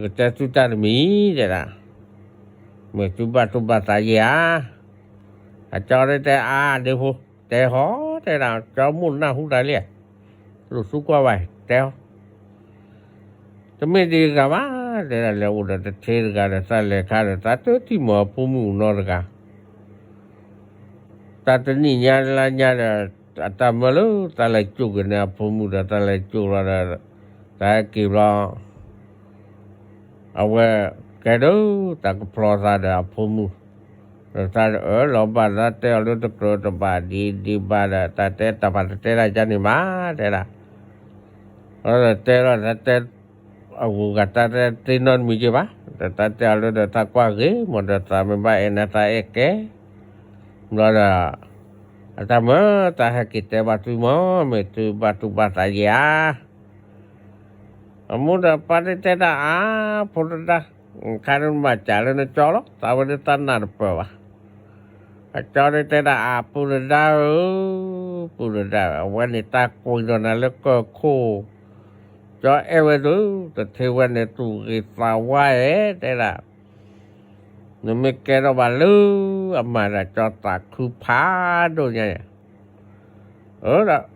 ကတဲသုတၢ်တမံၤ တဲဒၣ်, မ့ၢ်သုဘၣ်တူၢ်ဘၣ်သးယဲၢ်ဧါ. အကၠီဒုးတဲအါဒ့ဖိ, တဲဟီ တဲဒၣ်, ကၠီမိၢ်နၢ်ဟူတၢ်လံ, လိၣ်သူကွၢ်ဘၣ် တဲဟီ တမ့ၢ်ဒံးဂၤဘၣ်, တဲဒၣ် လဲၤအိၣ်ဒီးတထ့တဂၤဒီး သးလဲၤခါဒီး သးတထံၣ်မ့ၢ်အဖိမုၣ်နီတဂၤ, တၢ်တနံၣ်ညါလါညါဒီး အတၢ်မၢလၢသးလဲၤကၠိၣ်က့ၤန့ၣ်အဖိမုၣ်ဒီး သးလဲၤကၠိၣ်လီၤဒီး သးဟဲက့ၤဘျီ အဝဲကဲဒိး သးကဖျီသးဒီးအဖိမုၣ်, ဒီးသးအၢၣ်လီၤဘၣ် သးတဲအီၤလၢတကြၢးတဘၣ်ဒံးဒံးဘၣ်ဒီး သးတဲတၢ်ပာ်တတဲဒၣ်ယါန့ၣ်မး တဲဒၣ်, ဒီးတဲလီၤ သးတဲ အဂုၤအဂၤတၢ်တဲသ့နီတမံၤက့ၤဘၣ်, ဒီးတၢ်တဲအီၤလၢဒီး သးကွၢ်ဂ့ၤမးဒီး သးမ့ၢ်ဘၣ်အဲၣ်နၤ သးအဲၣ်ကဲ, ဘျီဒီး အတၢ်မၢ သးဟဲက့ၤတဲဘၣ်သုမး မ့ၢ်သုဘၣ်တူၢ်ဘၣ်သးယဲၢ်ဧါ. အမိၢ်ဒီးပၢ်ဒုးတဲတၢ်အါ ဖိတဒါ, ခါဒုးမၤစၢၤလၢနကၠီလီၤ, သးဝဲဒုးတၢ်နၢ်တပၢၢ်ဘၣ်. အကၠီဒုးတဲတၢ်အါ ပုၢ်တဒါဧၢ, ပုၢ်တဒါဧၢ, အဝဲန့ၣ်တၢ်ကွံာ်ဒီးနၤလၢကၢၢ်ခိၣ်, ကၠီအဲၣ်ဝဲဒုး တထ့ဝဲန့ၣ်သူၣ်ဂ့ၤသးဝါဧၢ တဲဒၣ်, နမ့ၢ်ကဲထီၣ်ဘၣ်လၢအမၤဒီး ကၠီသးခုဖးဒိၣ်ညါယါ အၢဒီး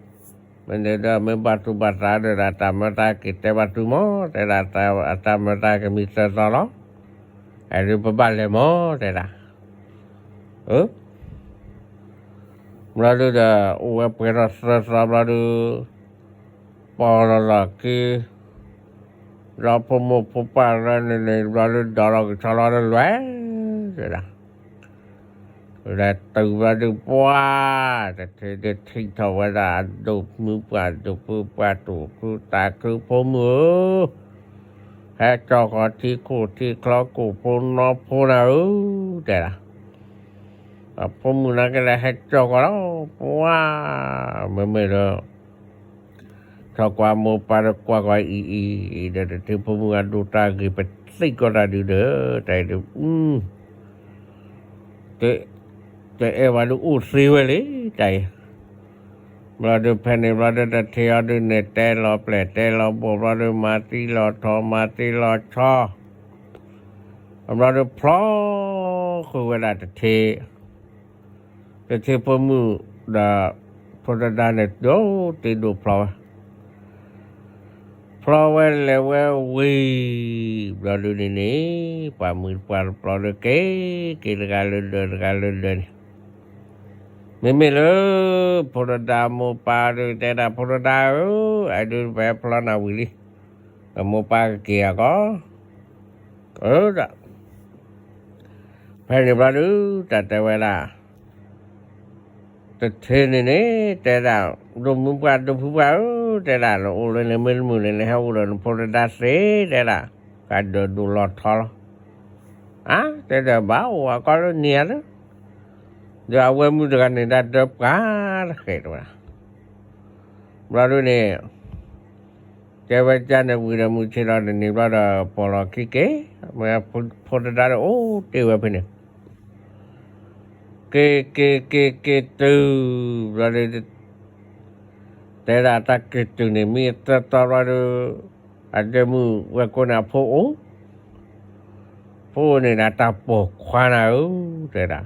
မ့ၢ်န့ၣ်ဒီး မ့ၢ်ဘၣ်တူၢ်ဘၣ်သးဒီး အတၢ်မၢတၢ်က့ၤတဲဘၣ်သုမး တဲဒၣ်, အတၢ်မၢတၢ်ကမံသၢသီလီၤ, အဒုးပဘၣ်လဲၤမး တဲဒၣ်, အၢ ဘျီဒုးဒီး အိၣ်ဝဲပှဲၤထီၣ်သၢသီဘျီဒုး ပီၢ်လီၤလီၢ်ခံ ဒီးဖိမိၢ်ဖိပၢ်လၢန့ၣ်န့ၣ် ဘျီဒုးဒီးလီၤကဆီလီၤဒီးလွဲၢ် တဲဒၣ် လဲၤတုၤဘျီဒုးပှၢ် တထ့ဒုးထံၣ်ထီၣ်ဝဲဒၣ် အဒိၣ်မုၢ်ပှၢ်ဒိၣ်ဖုပှၢ်တူၢ်ဖုသးခုဖိမုၣ်ဧၢ, ဟဲကၠီဃီၤထံခိၣ်ထံချီကိၣ်ဖိနီဖိနၤဧၢ တဲဒၣ်, အဖိမုၣ်နာ်က့လဲၣ် ဟဲကၠီဃီၤလီၤ ပှၢ် မ့မ့ၢ်လၢ ထီၣ်ကွၢ်မိၢ်ပၢ်ဒီးကွၢ်ကွၢ်အံၤအံၤဒီး တထ့ဖိမုၣ်အဒိၣ်တၢ်ဂ့ၤပသံၣ်ကီးတၢ်ဒုးဒီး တၢ်အံၤဒုး တအဲၣ်ဝဲဒုးအိၣ်သ့ဝဲလံ တၢ်အံၤ, ဘျီဒုးဖဲန့ၣ်ဘျီဒုး တထ့အီၤဒုးန့ၣ် တဲလီၤပျဲၢ်တဲလီၤဘီၣ်ဘျီဒုး မၤသံလီၤထီၣ်မၤသံလီၤဆီ ဘျီဒုးဖျီဃုာ်ဝဲဒၣ်တထ့ တထ့ဖိမုၣ်ဒီး ဖိတဒါန့ၣ် ဒိၣ်တ့ၢ်ဒိၣ်ဖျီဝဲ ဖျီဝဲလဲၤဝဲဝံၤ ဘျီဒုးန့ၣ်န့ၣ် ပှၤမုၢ်ပှၤပျီဒုးက့ၤ က့ၤတဂၤလၢဒၢးတဂၤလၢဒၢးန့ၣ်, မ့မ့ၢ်လၢ ဖိတဒါမိၢ်ပၢ်ဒုးတဲဒၣ် ဖိတဒါဧၢ, အဒုးပဟဲဖျီနၤဝံၤလံ, မိၢ်ပၢ်ကက့ၤအကီး, အၢ ဒီး ဖဲန့ၣ်ဘျီဒုး တၢ်တဲဝဲဒၣ် တထ့န့ၣ်န့ၣ် တဲဒၣ် ဒိၣ်မုၢ်ပှၢ်ဒိၣ်ဖုပှၢ်ဧၢ, တဲဒၣ် နအိၣ်လၢန့ၣ်မ့ၢ်တမုာ်န့ၣ် နဟဲအိၣ်ဒီးနဖိတဒါသ့ တဲဒၣ်, ကဒၢးဒိၣ်လီၤထီလီၤ, အါ တဲဒၣ် ဘၣ်အိၣ်အကီလၢန့ၣ်ဧါလၢ, ဒီးအဝဲမုၣ်တဂၤန့ၣ်ဒၣ်ဒၢပှၤတဃဲးတဝဲဒၣ် ဘျီဒုးန့ၣ် တဲဝဲကန့ၣ်ဝံၤဒီး မုၢ်ဆ့ၣ်ထီၣ်တနံၤဘျီဒီး ပီၢ်လီၤခံက့ၤ, မ့ၢ်ဖိတဒါဒီးအိၣ်တ့ၢ်ဝဲဖဲန့ၣ်, က့ၤက့ၤက့ၤက့ၤတုၤ, ဘျီဒီး တဲဒၣ်တၢ်က့ၤတုၤန့ၣ် မ့ၢ်အသၢသီဘျီဒီး အဒဲမုၣ်ဝဲၢ်ကိန့ၣ်အဖိအိၣ်, ဖိအိၣ်န့ၣ်ဒီးတၢ်ပိာ်ခွါနၤဧၢ, တဲဒၣ်,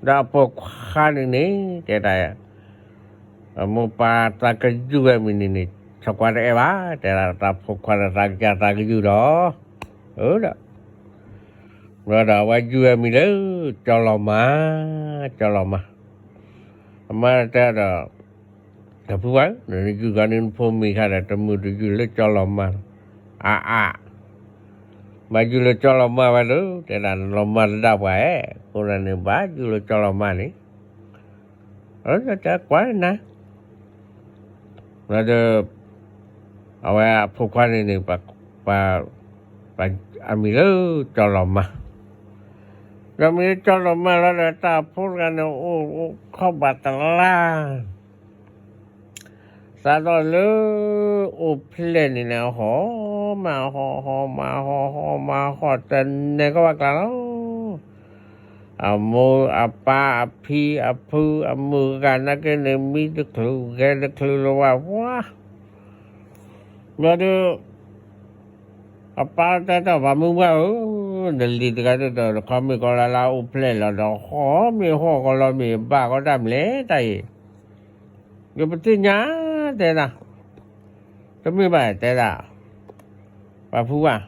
ဒီးအပိာ်ခွါန့ၣ်န့ၣ် တဲဒၣ် အမိၢ်ပၢ်သးကယူၢ်ဝဲမံၤန့ၣ်န့ၣ် ဆိကွၢ်တအဲၣ်ဘၣ်, တဲဒၣ်တၢ်ပိာ်ခွါဒီးသးကစၢ်သးကယူၢ်ဒီး, အၢဒီး ဘျီဒီးအဝဲယူၢ်ဝဲမံၤလၢ ကၠီလီၤမါ, ကၠီလီၤမါ, အမါတဲဒီး, တဖုဝဲ, နယူၢ်ဂီၤန့ၢ်နဖိမံၤခါဒီး တမုာ်တယူၢ်လၢကၠီလီၤမါလီၤ, အါအါ, ဘၣ်ယူၢ်လၢကၠီလီၤမါဝဲလၢ တဲဒၣ်နလီၤမါတဒၣ်ပှၤဧါ, အဃိန့ၣ်ဘၣ်ယူၢ်လၢကၠီလီၤမါန့ၣ် အၢ တဲကွၢ်နၤ, ဘျီဒီး အဝဲအဖိခွါန့ၣ်န့ၣ် ပ အမံၤလၢကၠီလီၤမါ, ဒီးမ့ၢ်လၢကၠီလီၤမါလီၤဒီး တၢ်ဖိတဂၤန့ၣ် အိၣ်အိၣ်ခီၣ်ဘးတလါ စးထီၣ်လၢ အိၣ်ဖျဲၣ်န့ၣ်န့ၣ် ဟီၣ်မးဟီၣ် ဟီၣ်မးဟီၣ် ဟီၣ်မးဟီၣ် တနဲကီၢ်ဘၣ်ကျါလီၤ. အမိၢ်အပၢ်အဖံအဖုအမုၢ်ဂၤနာ်က့န့ၣ် မံတချုးဂဲၤတချုးလၢၤဝဲပှၤ ဘျီဒီး အပၢ်တဲတၢ် ပှၤမုၢ်ပှၢ်ဧၢ, နလံၤတဂၤဒီး နခီမ့ၢ်ကီလၢလၢအိၣ်ဖျဲၣ်လီၤဒီး ဟီၣ်မ့ၢ်ဟီၣ်ကီလီၤမ့ၢ်ဘၣ်ကီတၢ်မလဲၣ်တၢ်အံၤ, ယပသ့ၣ်ညါတဲဒၣ်, တမ့ၢ်ဘၣ်တဲဒၣ်, ပှၤဖုဘၣ်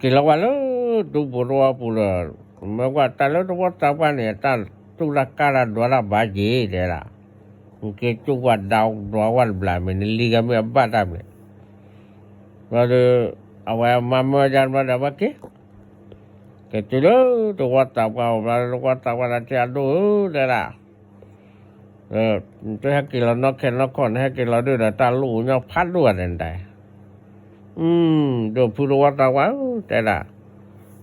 က့ၤလီၤဝဲလၢ ဒူပူၤတဝီပူၤဒီး မ့ၢ်ကွၢ်တၢ်လၢတဝီသးပှၢ်န့ၣ် တၢ်တူၢ်တၢ်ကၢ်တၢ်ဒွးတၢ်ဘၣ်က့ၤတဲဒၣ်, နက့ၤကၠူၣ်ကွၢ်ဒၣ်ဒွးဝဲတဘျီမ့ၢ် နလံၤဂၤမ့ၢ်အဘၣ်တၢ်မ့ၢ်, ဘျီဒီး အဝဲမၤမၢယါတဘျီဒီး အဝဲက့ၤ က့ၤတုၤလၢတဝီသးပှၢ်အိၣ်ဘျီ တဝီသးပှၢ်ဒီး ထံၣ်အဒိၣ်ဧၢ တဲဒၣ် နတဟဲက့ၤလီၤနီၢ်ခဲနီၢ်ခီၣ် နဟဲက့ၤလီၤဒုၣ်ဒီး တၢ်လိၣ်အိၣ်ညီဖးဒိၣ်ဂၤဒဲးနတၢ်, ဒိၣ်ဖုတဝီသးပှၢ်ဧၢ တဲဒၣ်,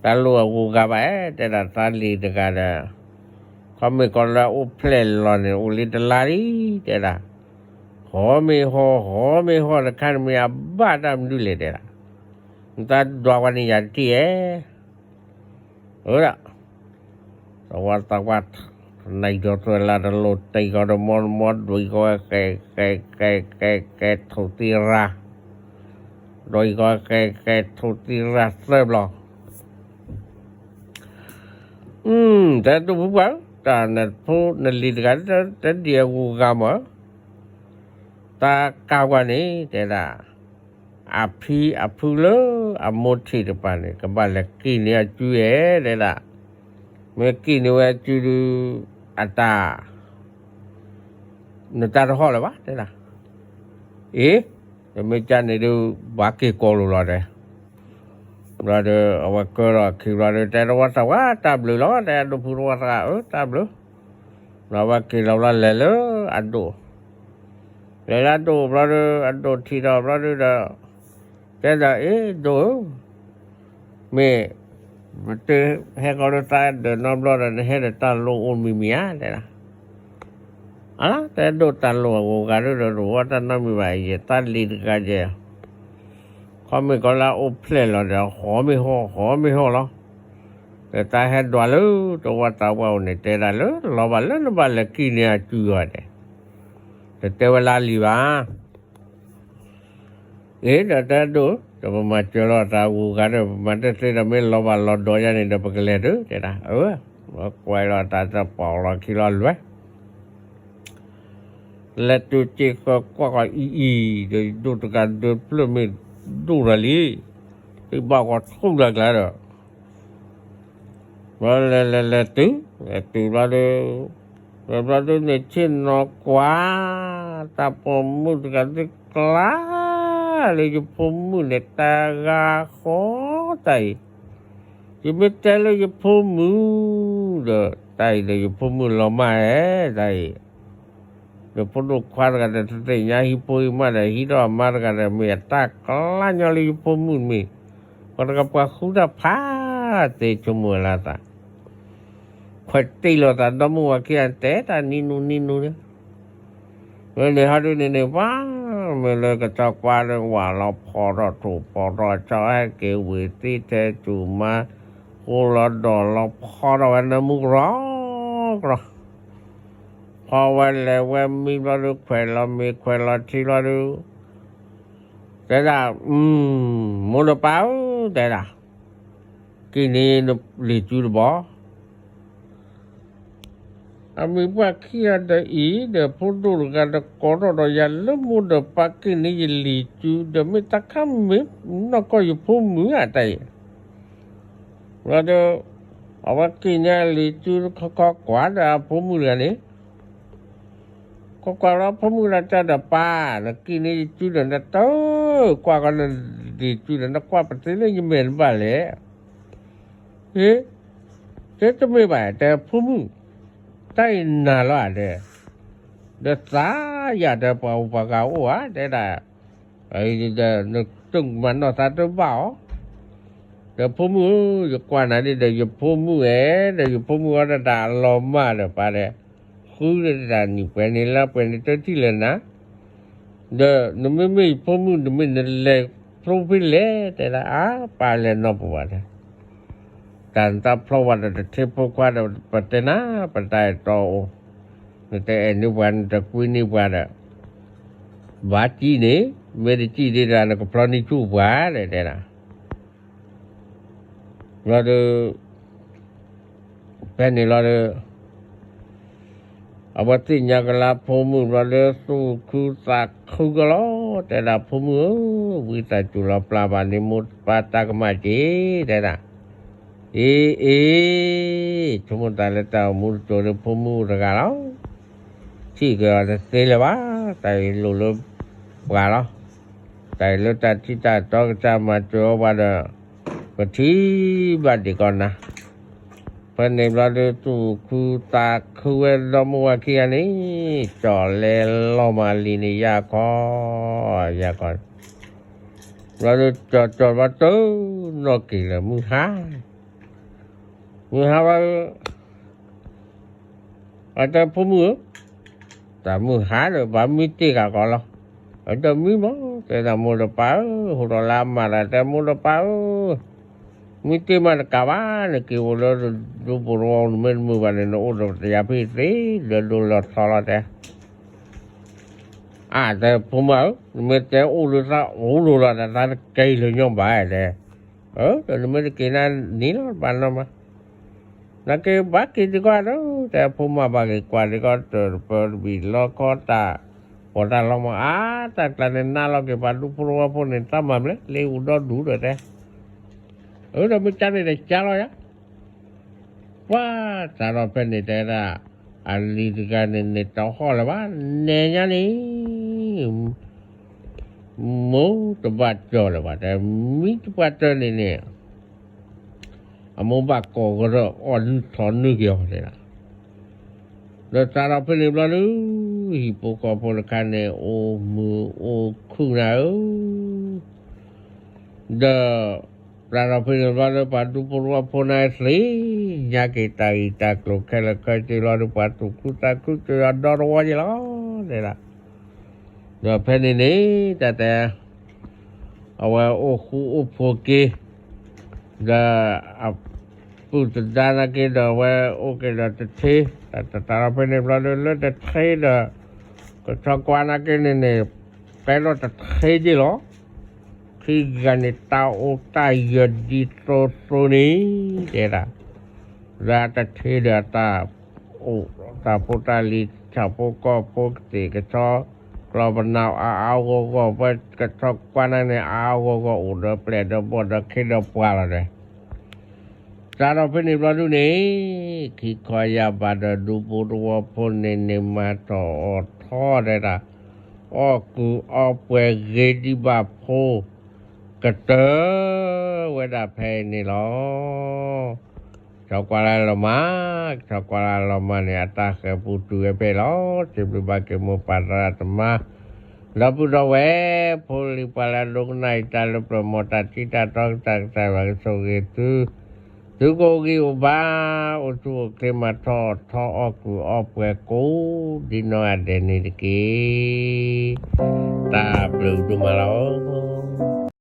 တၢ်လိၣ်အဂုၤအဂၤဘၣ်ဧါ တဲဒၣ် သးလံၤတဂၤဒီး ခီမ့ၢ်ကီလၢအိၣ်ဖျဲၣ်လီၤန့ၣ် အိၣ်လံတလါလံ တဲဒၣ်, ဟီၣ်မ့ၢ်ဟီၣ် ဟီၣ်မ့ၢ်ဟီၣ်တခါန့ၣ်မ့ၢ်အဘၣ်တၢ်မနုၤလဲၣ်တဲဒၣ်, နတၢ်ဒွးဝဲန့ၣ်ယၤတထံၣ်ဧါ အၢဒၣ်, တဝီသးပှၢ် နံၤဒီးသွဲလၢတလိၣ်တံၢ်ကီဒီး မီမီဒွံကီဝဲ ကဲ ကဲ ကဲ ကဲ ကဲ ထိၣ်သံရၢ်, ဒွံကီဝဲ ကဲ ကဲ ထိၣ်သံရၢ်သၢဘျီ, တဲဒိၣ်ဖုပှၢ်ဧၢ တၢ်နဖိနလံၤတဂၤ တဒ်အဂုၤအဂၤမး, တၢ်ကးပှၤန့ၣ် တဲဒၣ် အဖံအဖုလၢအမိၢ်ထံးတပၤန့ၣ် ကဘၣ်လဲၤကံၣ်န့ၢ်အစုဧါ တဲဒၣ်, မ့ၢ်ကံၣ်န့ၢ်ဝဲအစုဒုး အတၢ် နတၢ်တဟီၣ်လၢၤဘၣ် တဲဒၣ်, အ့ တမ့ၢ်ကၢ်န့ၣ်ဒုး ဘၣ်က့ၤကိးလိာ်လီၤတဲ ဘျီဒီး အဝဲကၢထီၣ်အခံဘျီဒီး တဲတဝီသးပှၢ် တၢ်ဘျုးလီၤ တဲဒိၣ်ဖုတဝီသးပှၢ်ဧၢ တၢ်ဘျုး, ဘျီဝဲက့ၤလီၤဘျီလဲၤလၢအဒိၣ်, လဲၤလၢအဒိၣ်ဘျီဒီး အဒိၣ်ထံၣ်ထီၣ်ဘျီဒီး တဲဒီး အ့ ဒိၣ်ဧၢ မ့ၢ် ပတဟဲကီဒီးသးဒၢးနီတဘျီဒီး နဟဲဒီးတၢ်လိၣ်အိၣ်မံၤမံၤဧါ တဲဒၣ်, အလါ တဲဒိၣ်တၢ်လိၣ်အဂုၤအဂၤဒီး တအိၣ်တၢ်နီတမံၤဘၣ် ယသးလံၤတဂၤယဲၢ်, ခီမ့ၢ်ကီလၢအအိၣ်ဖျဲၣ်လီၤဒီး ဟီၣ်မ့ၢ်ဟီၣ် ဟီၣ်မ့ၢ်ဟီၣ်လီၤ, ဒီးတၢ်ဟဲဒွးလၢတဝီသးပှၢ်အိၣ်န့ၣ် တဲဒၣ်လၢ လီၤဘၣ်လၢနဘၣ်လဲၤကံၣ်န့ၢ်အစုအီၤဒဲး, တတဲဝဲလၢအလံၤဘၣ် အ့ ဒီးတဲဒိၣ် ဒီးပမၤစၢၤလီၤတၢ်အဂုၤအဂၤဒီး ပမၤတသ့ဒီး မ့ၢ်လီၤဘၣ်လီၤဒီးယါန့ၣ်ဒီး ပကလဲၤဒုး တဲဒၣ်, အၢ ကွၢ်လီၤတၢ်တပီၤလီၤခံလီၤလွဲၢ်, လဲၤတုၤစ့ၢ်ကီးကွၢ်ကီၤအံၤအံၤ ဒီးယဒိၣ်တဂၤဒၢဖျၢၣ်မ့ၢ်ဒိၣ်တၢ်လံ, သ့ၣ်ဘၣ်ကီၤထူၣ်လၢကျါဒီး ဘျီလဲၤလဲၤလဲၤတုၤ, လဲၤတုၤဘျီဒီး, လဲၤဘျီဒီးန့ၣ်ဆ့ၣ်နီၤကွၢ်, တၢ်ပိာ်မုၣ်တဂၤသ့ၣ်ကျါလၢယဖိမုၣ်န့ၣ် တၢ်ဂၤဃီတၢ်အံၤ, ယမ့ၢ်တဲလၢယဖိမုၣ်ဒီး တၢ်အံၤဒီးယဖိမုၣ်လီၤမၢ်ဧါ တၢ်အံၤ ဒီးဖိဒိၣ်ခွါတဂၤဒီး တသ့ၣ်ညါဟံၣ်ဖိဟံၣ်မါဒီး ဟံးထီၣ်အမါတဂၤဒီး မ့ၢ်အတၢ်ကျါညီလၢယဖိမုၣ်မ့ၢ်, ပှၤတဂၤပှၤဃုတၢ်ဖးသ့ ဆိကမိၣ်လၢသး, ခွဲးတ့ၢ်လိာ်သး ဒီမုၢ်ဝၤခံဂၤ တဲတၢ်နံၤနူနံၤနူန့ၣ်, မ့ၢ်န့ၣ်ဟီဒုန့ၣ်န့ၣ် ပှၤမ့ၢ်လၢကစီၤကွၢ်လၢဝၤလီၤ ဖီထီၣ်ထိၣ်ဖီထီၣ်ဆီ ဟဲက့ၤဝ့ၤသ့ထဲစူၤမါ, ကိးလီၤဒိးလီၤဖီထီၣ်ဝဲနၢမူကရီကရီ, ဖီဝဲလဲၤဝဲမံဘျီဒုး ခွဲးလီၤမ့ၤခွဲးလီၤထံဘျီဒုး, တဲဒၣ်, မိၢ်ဒီးပၢ်ဧၢ, တဲဒၣ်, က့ၤန့ၢ်လံာ်စုတဘီ အမံၤပှၢ်ခံဂၤဒီးအံၤဒီး ဖိဒိၣ်တဂၤဒီးကိးထီၣ်ဒီးယၤလၢ မိၢ်ဒီးပၢ်က့ၤန့ၢ်ယလံာ်စုဒီး မ့ၢ်တၢ်ခါမ့ၢ်နီၢ်ကီၢ်ယဖိမုၣ်ဧါတၢ်အံၤ, ဒီး အဝဲက့ၤန့ၢ်လံာ်စုခီခီကွၢ်ဒီးအဖိမုၣ်တဂၤန့ၣ် ကွၢ်ကွၢ်လီၤဖိမုၣ်လၢတၢ်ဒီးပၢ်, နက့ၤန့ၢ်ယစုဒီးနတၢ်, ကွၢ်ကီနလံာ်စုဒီး နကွၢ်ပသ့လၢယမဲာ်တဘၣ်လဲၣ်. ဟ့, တဲတမ့ၢ်ဘၣ် တဲဖိမုၣ်, တၢ်အံၤနၤလီၤဧါဒီး, ဒီးသးယၤဒီးပှၤအိၣ်ပှၤဂၤအိၣ်ဧါ တဲဒၣ်, ဒီးနတမၤနီၢ်သးတဘၣ်အီၤ, ဒီးဖိမုၣ်ဧၢ, ယကွၢ်နၤဒ်ဒီးယဖိမုၣ်ဧဲ, ဒီးယဖိမုၣ်အီၣ်တၢ်အလီၤမၢ်ဒီးပၢ်ဒီး, ဃုတၢ်နံၣ်ပှဲၤန့ၣ်လၢပှဲၤန့ၣ်တထံၣ်လၢၤနၤ ဒီးနမ့မ့ၢ်ယဖိမုၣ် နမ့ၢ်နလဲၤဖျိဖဲလဲၣ် တဲဒၣ်အါ ပၢ်လဲၤနီတပူၤဘၣ်တဲ, တၢ်နတၢ်ဖျီဝဲဒီးတထံဖိခွါဒီး ပတဲနၤ ပတၢ်အဲၣ်တီအိၣ်, နတအဲၣ်န့ၢ်ပှၤ နတကွံန့ၢ်ပှၤဒီး, ဘၣ်စံၣ်န့ၣ်, မ့ၢ်တစံၣ်ဒ်ဒီး နကဖျီန့ၢ်ဆူၣ်ပှၤလဲၣ်တဲဒၣ် ဘျီဒီး ဖဲန့ၣ်လီၤဒီး အဝဲသ့ၣ်ညါကလါဖိမုၣ်ဘျီဒီး သူၣ်ခုသးခုကလီၤ, တဲဒၣ်ဖိမုၣ်ဧၢ, ဝံသးစူၤလီၤပျၢ်ဘၣ်န့ၣ် မိၢ်ပၢ်တၢ်ကမၣ်က့ၤ တဲဒၣ်, အ့ အ့ ဆိကမိၣ်သးလၢတၢ်အိၣ်မူတစိၤဒီး ဖိမုၣ်တဂၤလီၤ, ထံၣ်က့ၤအီၤတသ့လၢၤဘၣ်, တၢ်အံၤလိၣ်လၢပှၤလီၤ, တၢ်အံၤလၢတၢ်ထံၣ်တၢ်တီကစၢ်မၤစၢၤအီၤပှၤဒီး ပထံၣ်ဘၣ်ဒံးကီးနၤ, ဖဲန့ၣ်ဘျီဒီး သူၣ်ခုသးခုဝဲဒီမိၢ်ဝၤခံဂၤန့ၣ်, ကၠီၣ်လဲလီၤမၢ်လံန့ၣ် ယၢ်ခီ, ယၢ်ခီ, ဘျီဒီး ကၠီၣ်ကၠီၣ်ဘျီတနီၣ်က့ၤလၢမုၢ်ဟါ, မုၢ်ဟါဘျီ အတဲဖိမုၣ်ဧၢ, တၢ်မုၢ်ဟါဒီး ဘၣ်မံတ့ၢ်ဂၤကီးလီၤ, အတဲမံမး, တဲဒၣ်မိၢ်ဒီးပၢ်ဧၢ, ဟိဒီးလၢအမၤတၢ် တဲမိၢ်ဒီးပၢ်ဧၢ, မံတ့ၢ်မးတကးဘၣ်, နက့ၤအိၣ်လၢဒူပူၤတဝီ နမ့ၢ်တမုာ်ဘၣ်န့ၣ် နအိၣ်ဒီးပတယၤဖဲသ့, လၢဒိလီၤထီလီၤတဲ အါ တဲဖိမုၣ်ဧၢ, နမ့ၢ်တဲအိၣ်လၢသးအိၣ်လိၤလီၤ တၢ်သးတကဲလၢညီဘၣ်တဲ, အၢ ဒီးနမ့ၢ်တက့ၤနၤန့ၣ်လီၤ ဘၣ်နီၢ်မး, နက့ၤဘၣ်က့ၤဒံးကီးဒီး တဲဖိမုၣ်ဘၣ်က့ၤကွၢ်ဒံးကီး တၢ်ပၢတဘံၣ်လီခီတၢ်, ပီးတၢ်လီမး အါ တၢ်ကျါန့ၣ်နးလီၤက့ၤ ပှၤဒူဖိတဝီဖိန့ၣ် တၢ်မၤမနုၤလဲၣ် လၢအူဒီဒူၣ်ဒီးတဲ, အၢ ဒီးမ့ၢ်ကါန့ၣ်ဒီးကါလီၤယၤ ပှၤစးထီၣ်ဖဲန့ၣ်တဲဒၣ်, အလံၤတဂၤန့ၣ်န့ၣ် တဟီၣ်လၢၤဘၣ်, နဲညါန့ၣ်, မိၢ်တဘၣ်ကၠီလၢၤဘၣ်, တဲမံတပှၢ်တၢၢ်န့ၣ်န့ၣ်, အမိၢ်ဘၣ်ကိးကရၢအီၣ်နုၢ်ထီနုၢ်က့ၤအီၤတဲဒၣ်, ဒီးစးထီၣ်ဖဲန့ၣ်ဘျီဒုး, ဟံၣ်ဖိဃီဖိတခါန့ၣ် အိၣ်မုာ်အိၣ်ခုၣ်နၤဧၢ ဒီး စးထီၣ်ဖဲန့ၣ်ဘျီလၢ ပှၤဒူဖိတဝီဖိန့ၣ်သ့ၣ်ညါက့ၤတၢ်ဂ့ၢ်တၢ်ကျိၤခဲလၢာ်ခဲဆ့လီၤဒီး ပှၤသူၣ်ခုသးခုစၢၤအီၤဒီတဝီက့ၤလီၤ, တဲဒၣ်, ဒီးဖဲန့ၣ်န့ၣ် တၢ်တဲ အဝဲအိၣ်ဃူအိၣ်ဖိးက့ၤ ဒီး အပုၢ်သဒါနာ်က့ဒီး အဝဲအိၣ်က့ၤဒီးတထ့, တၢ်စးထီၣ်ဖဲန့ၣ်ဘျီလၢ လၢတထ့ဒီး ကဆီကွၢ်နာ်က့န့ၣ်န့ၣ် ကဲထီၣ်တထ့က့ၤလီၤ. ခံဂၤန့ၣ် တၢ်အိၣ်တၢ်ယၢၤဒ်သိးသိးန့ၣ် တဲဒၣ်, လၢတထ့ဒီးတၢ်အိၣ် တၢ်ဖိတၢ်လံၤ ဆၣ်ဖိကီၢ်ဖိ ကသ့ၣ်ကဆီ ကျီၢ်ပနၢ်အါအါဂီၢ်ဂီၢ် ဝဲကဆီကွၢ်နာ်က့န့ၣ် အါအါဂီၢ်ဂီၢ် အိၣ်ဒီးပျဲၢ်ဒီးဘီၣ်ဒီးခ့ဒီးပှၤလီၤဒီး စးထီၣ်ဖဲန့ၣ်ဘျီဒုန့ၣ် ခံခီယၢ်ဘၣ်ဒီးဒူဖိတဝီဖိန့ၣ်န့ၣ် မၤထီၣ်အီၣ်ထီၣ်ဒဲးဒၣ်, အီၣ်ကူးအီပှဲၤဂ့ၤဒံးဘၣ်ဖိ ကတၢၢ်ဝဲဒၣ်ဖဲအံၤန့ၣ်လီၤ. ကဆီကွၢ်လၢလီၤမၢ်, ကဆီကွၢ်လၢလီၤမၢ်န့ၣ် အတၢ်ဃဲၤပူၤတုၤဝဲဖဲအံၤလီၤ. စံးဘျုးဘၣ်က့ၤမိၢ်ပၢ်သရၣ်သမါ ဒီပုၢ်ဒီဝဲၢ် ဖိလံၤပှၤလၢအဒိကနၣ်အံၤ တၢ်လၢပျၢၤမီၤ တၢ်ထံတၢ်တီကစၢ် ကစၢ်ယွၤကဆိၣ်ဂ့ၤသု, သုကအိၣ်ဂံၢ်အိၣ်ဘါ အိၣ်ဆူၣ်အိၣ်ချ့ မၤထီၣ်ထီအီၣ်ကူးအီပှဲၤကိးဒ်နီၢ်ဂၤဒဲးန့ၣ်တက့ၢ်. တၢ်ဘျုးဒိၣ်မးလီၤ.